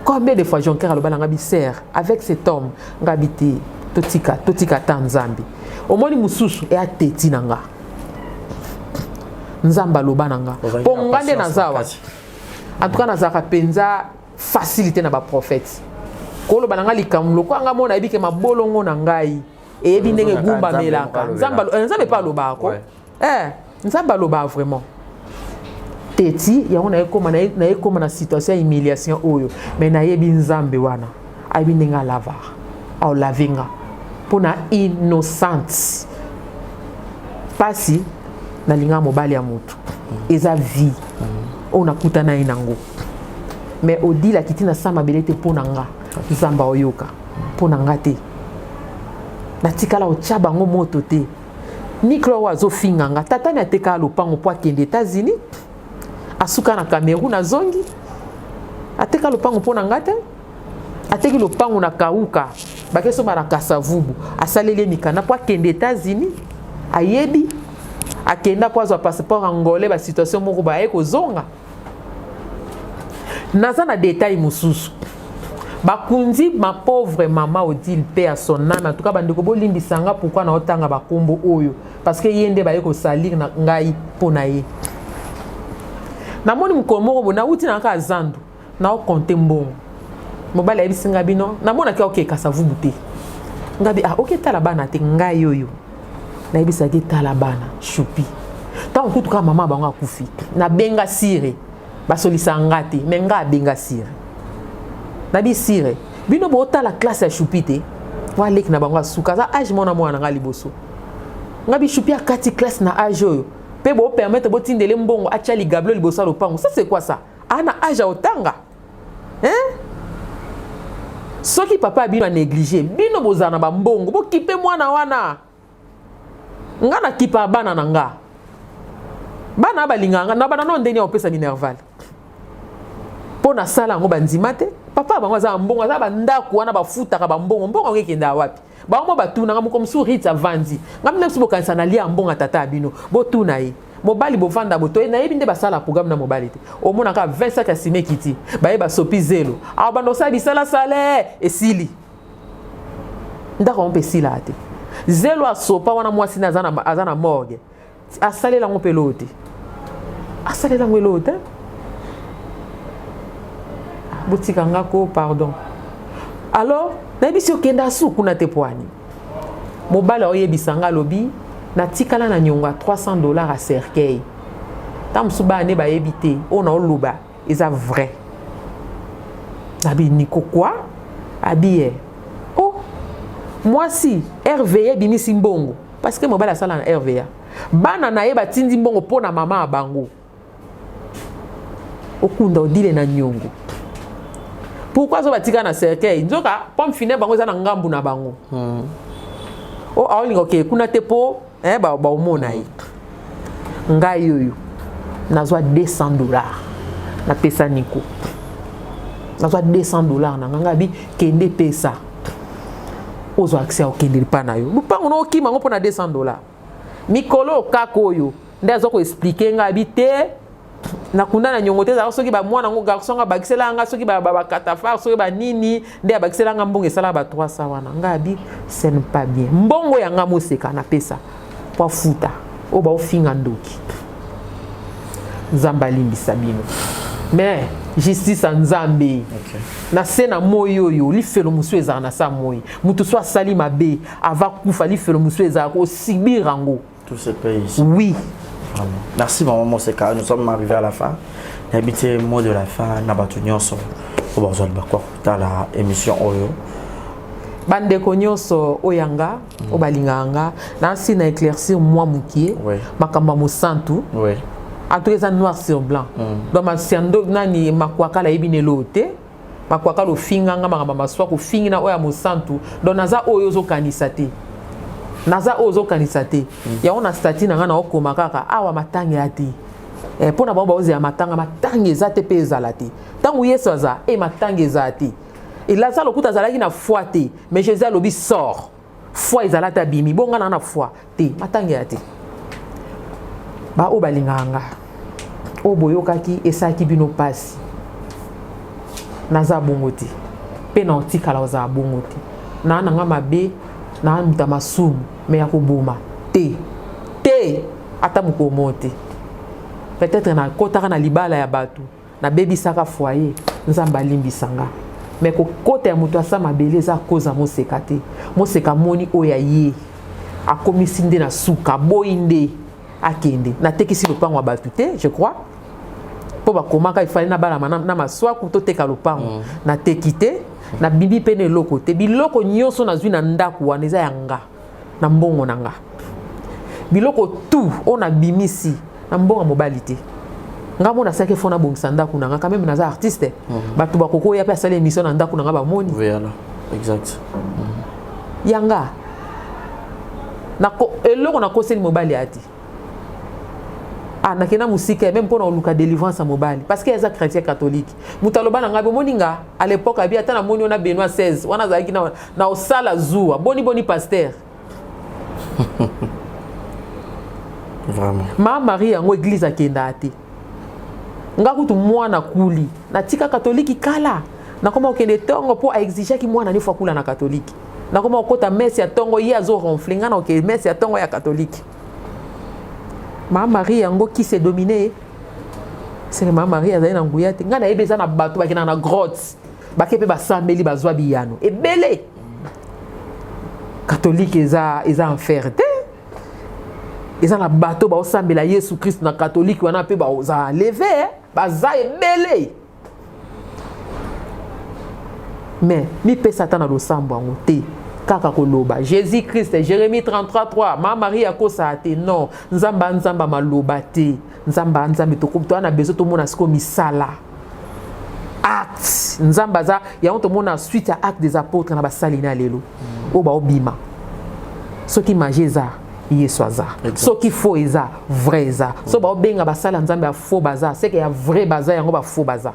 Combien de fois Jonker aloba na nga biser avec cet homme? Nga bi te, totika, totika ata Nzambe. Omoni mosusu eateti na nga, Nzambe aloba na nga mpo nga nde naza awa. En tout cas nazalaka mpenza facilité na baprophète koloba na nga likambo lokola nga mona nayebi ke mabolongo na ngai eyebi ndenge egumbamelaka Nzambe mpe alobaka ko Nzambe alobaka vraiment teti yango. Nayekoma na situation ya humiliation oyo, mais nayebi Nzambe wana ayebi ndenge alavaka, aolave nga mpona innocente. Mpasi nalingaka mobali ya motu, eza vie oyo nakutana ye nango, mais odilaki ntina sa mabele te mpo na nga. Nzambe aoyoka mpo na nga te. Natikala otya bango moto te. Niklo oyo azofinga nga, tatani atekaka lopango mpo akende États-Unis, asuka na Cameroun, azongi, ateka lopango mpo na nga te. Ateki lopango na Kauka, bakesomba na Kasavubu, asaleli ye mikanda mpo akende États-Unis. Ayebi akenda mpo azwa passeport angolais, basituation moko baye kozonga. Naza na détail mosusu, bakundi ma pauvre mama Odile, mpe à son âme. En tout cas bandeko, bolimbisa nga. Pourquoi naotanga bakombo oyo? Parce que ye nde baye kosalir na ngai mpo na ye. Namoni mokolo moko boye, nauti na kaka zandu, naokonte mbongo. Mobali ayebisi nga bino, namonaki okeka Savubu te. Nga bi ah, oke tala bana te. Ngai oyo nayebisaki tala bana shupi ntango kutu kaka mama bango akufi. Nabenga sire, basolisa nga te, me nga abenga sire, nabi sire bino bootala classe ya shupi te, waleki na bango asuka aza age mwana mwana na nga liboso. Nga bi shupi akati classe na age oyo mpe bopermettre botindele mbongo atya ligablo liboso ya lopango. Ça c'est quoi ça? Ana age ya otanga, hein? Soki papa bino anéglige bino, bozala na bambongo, bokipe mwana wana. Nga nakipa bana na nga, bana balingaka nga na bana no ndenge ya kopesa minerval mpo nasala yango, bandima te. Papa bango aza na mbongo, aza bandako wana bafutaka bambongo. Mbongo yango ekendaka wapi? Bango mo batunanga moko mosusu rit avandi nga bino biso bokanisa nalia ya mbongo ya tata ya bino. Botuna ye mobali, bovanda boto nayebi nde basala programme na mobali te. Omonaka 20 sac ya sime ekiti, baye basopi zelo awa, banda osala bisalasala, esili ndako yango mpe esilaka te. Zelo asopa wana, mwasi ne aza na morgue, asalela yango mpe eloo te, asalela yango eloo te. Botika nga ko, pardon. Alors nayebisi okende asu kuna te poani. Mobali aoyebisa nga, alobi natikala na niongo ya $300 ya cercueil. Ntango mosusu bana nde bayebi te oyo naoloba eza vrai. Abi niko kwa abi ye oh, mwasi RVA ebimisi mbongo parce que mobali asala na RVA. Bana na ye batindi mbongo mpo na mama ya bango okunda Odile na niongo. Pourquoi azo batika na cercueil? Nzoka pompe funèbre bango eza na ngambu na bango. O aolinga okeye kuna te mpo eh, baomona ye. Ngai oyo nazwa $200, napesa Niko, nazwa $200 na nga. Ngai bi kende pesa, ozwa accès ya okende lipa na yo lupango na okima yango mpo na $200. Mikolo kaka oyo nde aza koexpliquer ngai, abi te. Nakunda na nyongo te, ezalaka soki bamwana yango garçon nga abakisela nga soki bakatafare soki banini nde abakisela nga mbongo esalaka ba 300 wana. Nga abi ce n'est pas bien. Mbongo ya nga moseka napesa po afuta oyo baofinga ndoki. Nzambe alimbisa bino. Mais justice ya Nzambe. Okay. Na se na moi oyo lifelo mosusu ezalaka na sa moi. Moto so asali mabe ava kufa lifelo mosusu ezalaka kosibir yango. Tout se paye ici. Oui. Vraiment. Merci maman Moseka, nous sommes arrivés à la fin. Nayebi mot de la fin na bato nyonso oyo bazwa libakwa kotala émission oyo. Bandeko nyonso oyo ya nga, oyo balingaka nga, nasi na éclaircir mwa mokie makambo ya mosantu. En tout cas eza noir sur blanc. Donc masiando nani makwakala ayebi na eloo te. Makwakala ofinga nga makambo ya maswaku, ofingi na oyo ya mosantu. Donc naza oyo ozokanisa te. Naza oyo ozokanisa te. Yango na statut na nga na okoma kaka awa matanga ya te. Mpona bango baozela matanga, matanga eza te mpe ezala te. Ntango Yesu aza, matanga ezala te. Et Lazare lokuta azalaki na foi te, mais Jésus alobi sort. Foi ezala te abimi, bonga na na foi te, matanga ya te. Ba oyo balingaka nga, oyo boyokaki esalaki bino pasi. Naza bongo te. Pe na otikala ozala bongo te. Na na nga mabe, na muta masumu, mais ya koboma te. Te ata mokomo te. Peut-être na kotaka na libala ya bato, nabebisaka foyer, Nzambe alimbisa nga. Mais kokota ya moto asa mabele eza koza moseka te. Moseka moni oyo ya ye akomisi nde na suka, boyi nde akende. Natekisi lopango ya bato te, je crois. Po bakomaka ifale na balama na maswaku toteka lopango. Nateki te, nabimi pe na eloko te. Biloko nyonso nazwi na ndako wana eza ya nga, na mbongo na nga. Biloko tout oyo nabimisi na mbongo ya mobali te. Nga mona asalaki fo nabongisa ndako na nga, quand même naza artiste. Bato bakoki oya pe asali émission na ndako na nga bamoni. Voilà, exact. Yanga. Nako eloko nakoseli mobali ati. Ah, nakenda mosika même mpona koluka délivrance ya mobali parce que aza chrétien catholique. Moto aloba na ngai bomoni nga à l'époque abi ata namoni yo na Benoît 16 wana azalaki na osala zuwa boni boni pasteur. Vraiment. Ma Marie yango église akenda te. Nga kutu mwana kuli natika catholique kala. Nakoma okende tongo po a exigeaki mwana ni fois kula na catholique. Nakoma okota messe ya tongo ye azo ronfler nga na okende messe ya tongo ya catholique. Ma Marie yango qui s'est dominé? C'est que ma Marie azali na nguya te. Nga nayebi eza na bato bakenda na grotte. Bake pe basambeli bazwa biyano. Ebele. Catholique eza enfer te. Eza na bato baosambela Yesu Christ na catholique wana pe baoza levé, baza ebele. Mais mi pesa ata na losambo yango te. Kaka koloba Jésus Christ, Jérémie 33:3, ma Marie akosa te. Non, nzamba nzamba maloba te. Nzamba nzambe to na besoin tomona siko misala. Acte nzamba za yango tomona suite ya acte des apôtres na basali na lelo. Oyo baobima. Soki magie eza Yesu aza. Soki faux eza vrai eza. So baobenga basala nzambe ya faux baza, c'est que ya vrai baza yango ba faux baza.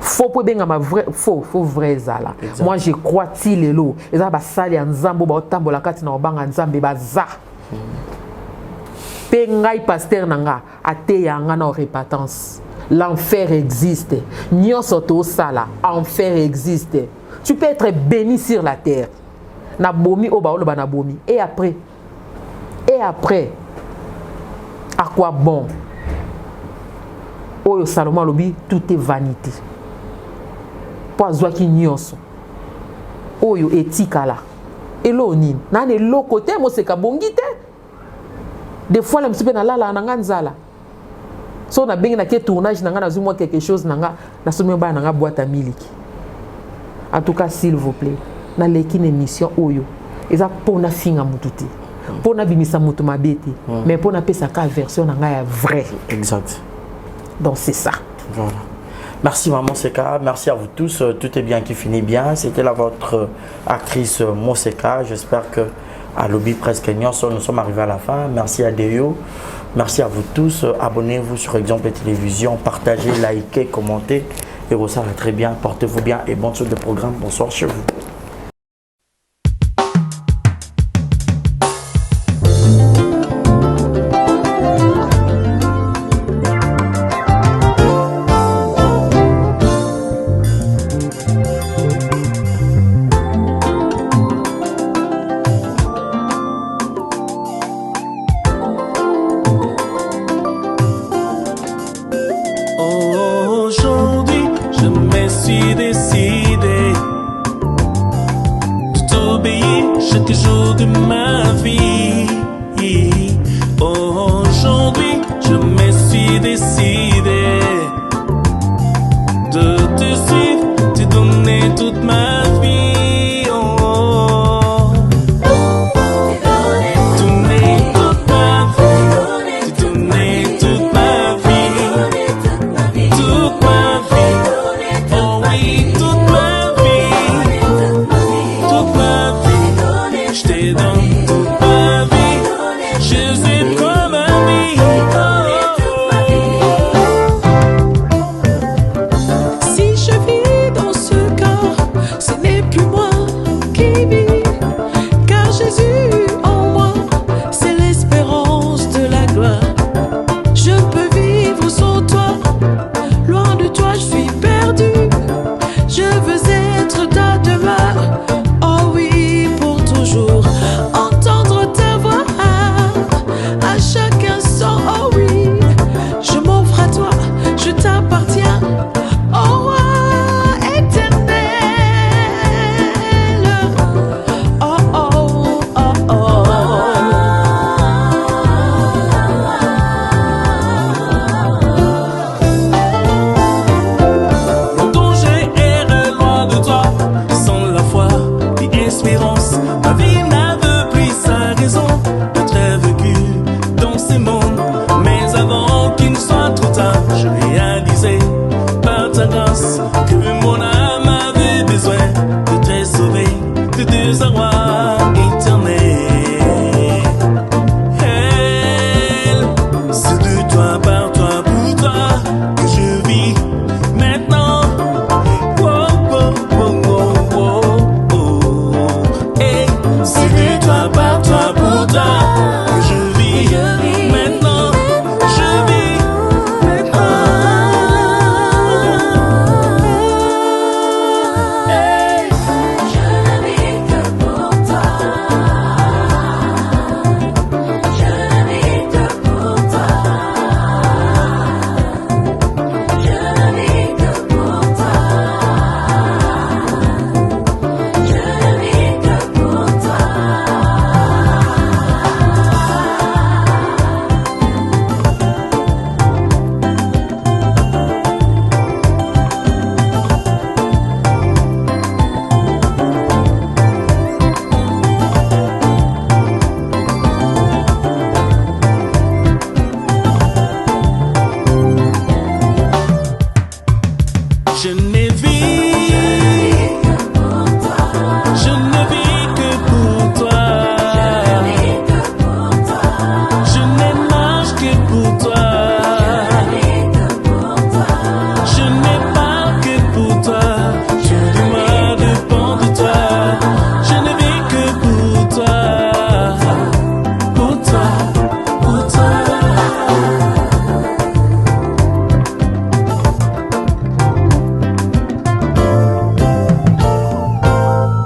Faux po benga ma vrai faux, faux vrai ezala. Moi je crois ti lelo eza basali ya nzambe baotambola kati na obanga nzambe baza. Pe ngai pasteur na nga ateya nga na repentance. L'enfer existe. Nyonso tosala, enfer existe. Tu peux être béni sur la terre. Na bomi oyo baoloba na bomi. Et après? Et après? À quoi bon? Oyo Salomon alobi, tout est vanité. Po azwaki nyonso. Oyo etikala. Elo nini? Nani eloko te, moseka bongi te. Des fois, la msipe na lala na nga nzala. So na bengi na ke tournage na nga na zui quelque chose na nga, na somi ba na nga boîte à miliki. En tout cas, s'il vous plaît, na leki na émission oyo. Eza pona finga mutu te. Pona bimisa mutu mabe te. Mais pona pesa ka version na nga ya vrai. Exact. Donc c'est ça. Voilà. Merci Maman Moseka, merci à vous tous. Tout est bien qui finit bien. C'était la votre actrice Moseka. J'espère que à lobby presque nyonso, nous sommes arrivés à la fin. Merci à Deo. Merci à vous tous. Abonnez-vous sur Exemple Télévision, partagez, likez, commentez. Et ça va très bien. Portez-vous bien et bonne suite de programme. Bonsoir chez vous. Aujourd'hui, je me suis décidé de t'obéir chaque jour de ma vie. Aujourd'hui, je me suis décidé de te suivre, te donner toute ma vie. Oh, oh. Donner toute ma vie, te donner toute ma vie, toute ma vie. Oh oui, toute ma vie, toute ma vie. Je te donne toute ma vie. Jésus, prends ma vie. Oh. Si je vis dans ce corps, ce n'est plus moi qui vis, car Jésus en moi, c'est l'espérance de la gloire. Je ne peux vivre sans toi, loin de toi je suis perdu. Je veux être ta demeure, oh oui, pour toujours. Entendre ta voix à chaque instant, oh oui. Je m'offre à toi, je t'appartiens, oh roi éternel. Oh oh oh oh. Longtemps j'ai erré loin de toi, sans la foi ni espérance. Ma vie n'avait plus sa raison d'être vécue dans ces mondes. Mais avant qu'il ne soit trop tard, je réalisais par ta grâce que mon âme avait besoin de te sauver de désarroi éternel. Elle, c'est de toi, par toi, pour toi que je vis maintenant. Oh, oh, oh, oh, oh, oh. Hey, c'est de toi, par toi, pour toi que je vis maintenant. Je vis maintenant. Hey. Je ne vis que pour toi. Je ne vis que pour toi. Je ne vis que pour toi. Je ne vis que pour toi. Je ne vis, je ne vis que pour toi. Je ne marche que pour toi. Je ne parle que pour toi. Tout de moi dépend de toi. Je ne vis que pour toi. Pour toi, pour toi.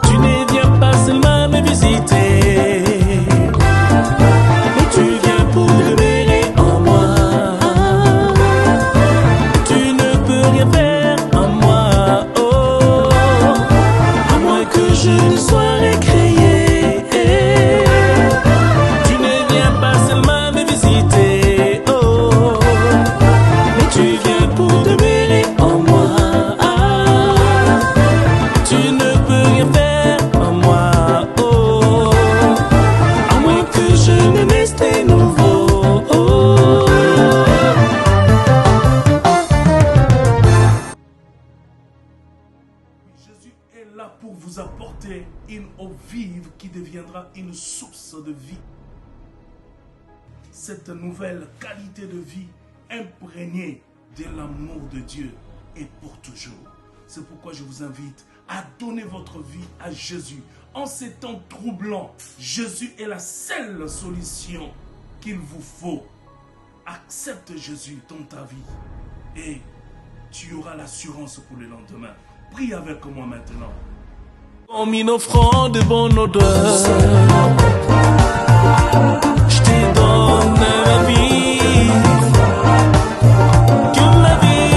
Tu ne viens pas seulement me visiter, mais tu viens pour demeurer en moi. Tu ne peux rien faire en moi, oh, à moins que je ne sois recréé. Tu ne viens pas seulement me visiter, oh, mais tu viens pour demeurer en moi. Tu ne peux rien faire en moi, oh, à moins que je ne naisse de nouveau. Oh. Jésus est là pour vous apporter une eau vive qui deviendra une source de vie. Cette nouvelle qualité de vie imprégnée de l'amour de Dieu est pour toujours. C'est pourquoi je vous invite à donner votre vie à Jésus. En ces temps troublants, Jésus est la seule solution qu'il vous faut. Accepte Jésus dans ta vie et tu auras l'assurance pour le lendemain. Prie avec moi maintenant. Comme une offrande de bonne odeur, je te donne ma vie. Que ma vie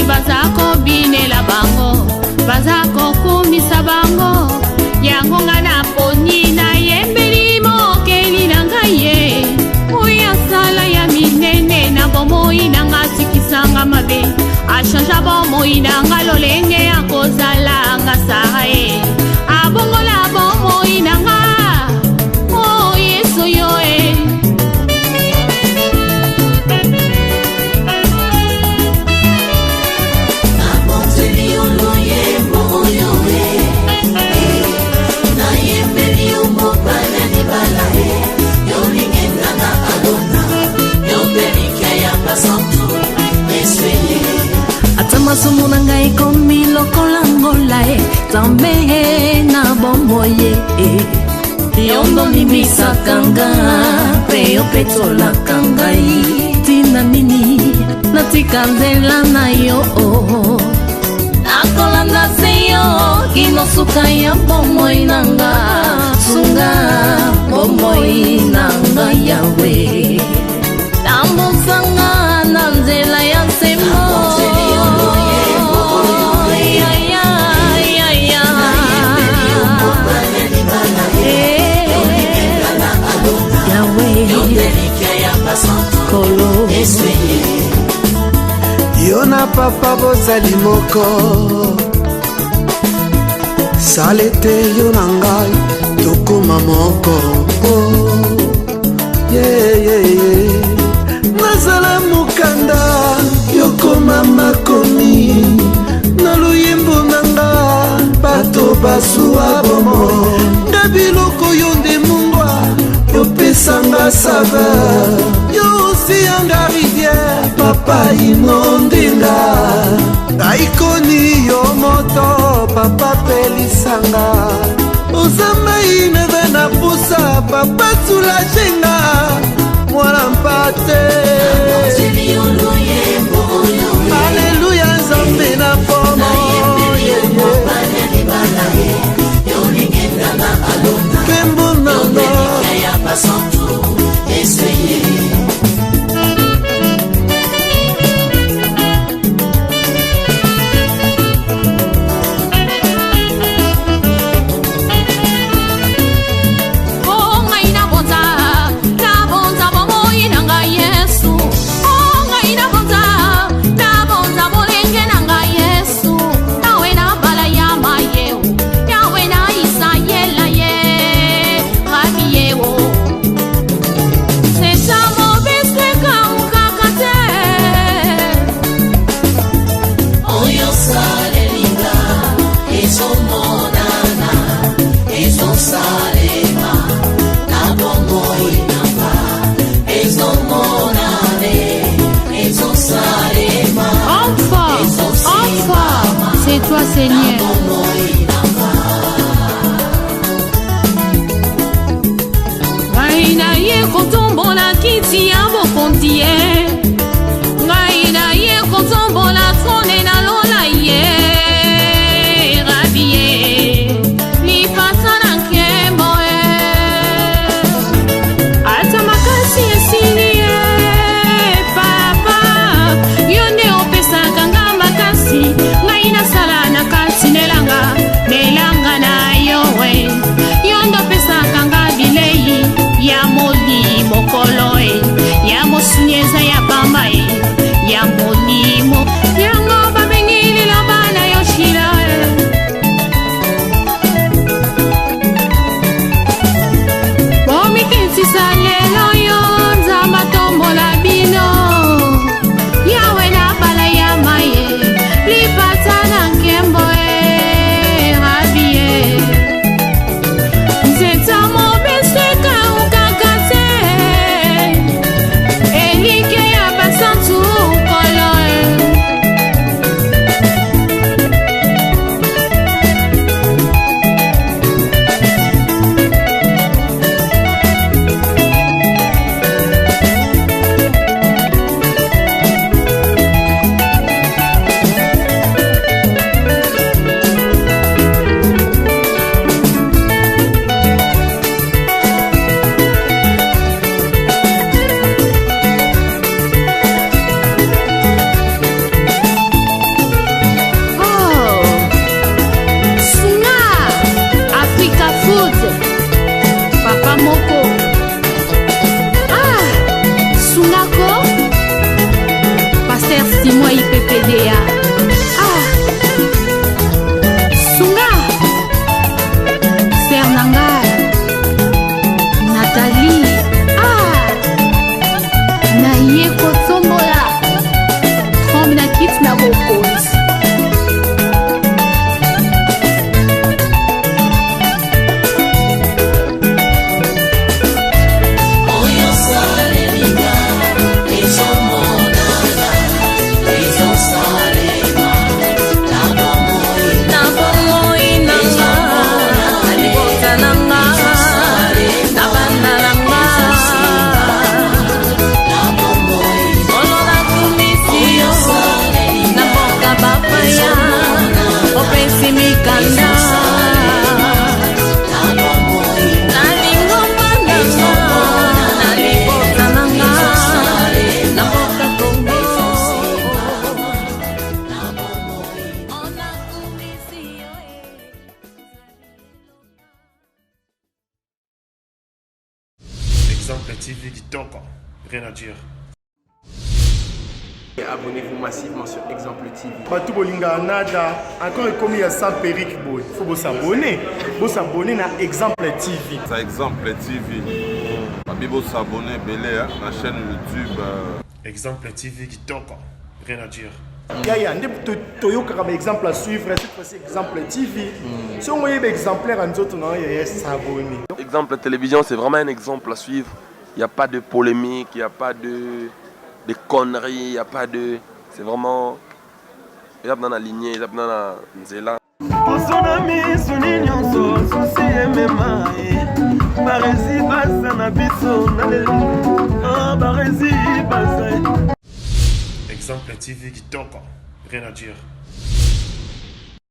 baza kobinela bango, baza kokumisa bango. Yango nga naponi, nayembeli mokeli na ngai ye oyo asala ya minene na bomoi na nga, atikisanga mabe, achangea bomoi na nga lolenge ya kozala nga sara ye abongola bomoi na nga. O Yesu yo e. Nabonzeli yo loyembo oyo e, nayembeli yo mobali ya libala e, yolingi nga na alona yo mpe likia ya basantu Yesu ye. Ata masumu na ngai ekomi lokola ngola e, Nzambe na bomoi e, yo nde olimbisaka nga mpe opetolaka ngai. Ntina nini natika nzela na yo? Nakolanda se yo kino suka ya bomoi na nga. Sunga bomoi na nga, Yawe, tambusanga na nzela ya sembo. Ya, ya, ya, ya. Eh, Yawe, Kolo. Yo na papa bozali moko, sala ete yo na ngai tokóma moko. Oh, yeah, yeah, yeah. Nazala mokanda, yokoma makomi na loyembo na nga, bato basuwa bomoi nde biloko yo nde mungwa yopesanga saveur, yo osiyanga rivière, papa inondinga aikoni yo moto, papa pelisanga, oza mai naza na pusa, papa soulagenga mwana mpate. Aleluya, Nzambe na pomo, nkembo nanga. O ngai nabonza, nabonza bomoi na ngai Yesu. O ngai nabonza, nabonza bolenge na ngai Yesu. Yawe na bala ya mayeo, Yawe na Isayela ye rabi yeo sesamo bisweka nkaka te. Oyo osalelinga ezomonana, ezosalema na bomoi nanga, ezomonane, ezosalema. Homme fort, homme fort, c'est toi, Seigneur. Ngai na ye kotombola kiti ya bokonzi ye, ngai na ye kotombola trône na lola ye, rabi ye lipasa na nkembo ye. Ata makasi esili ye, papa, yo nde opesaka nga makasi. Ngai nasala na kati nelanga nelanga na yo we, yo nde opesaka nga bilei ya molimo, kolo e ya mosuni eza. TV kitoko, rien à dire. Abonnez-vous massivement sur Exemple TV. Bato bolingaka nada encore ekomi ya sans perruque boye faut bosabone bosabone na exemple tv Ça exemple TV. Babi bosabone ebele na chaîne YouTube. Exemple TV kitoko, rien à dire. Yaya nde toyokaka ba exemple à suivre, cette fois-ci exemple tv soki oyeba exemplaire ya nzoto na yo yaya, s'abonne. Exemple télévision, c'est vraiment un exemple à suivre. Il n'y a pas de polémique, il n'y a pas de conneries, il n'y a pas de. C'est vraiment. Il y a dans la lignée, il y a dans la nzela. Poso na misuni nyonso susi emema ye baresi baza na biso na lelo baresi baza. Exemple TV kitoko, rien à dire.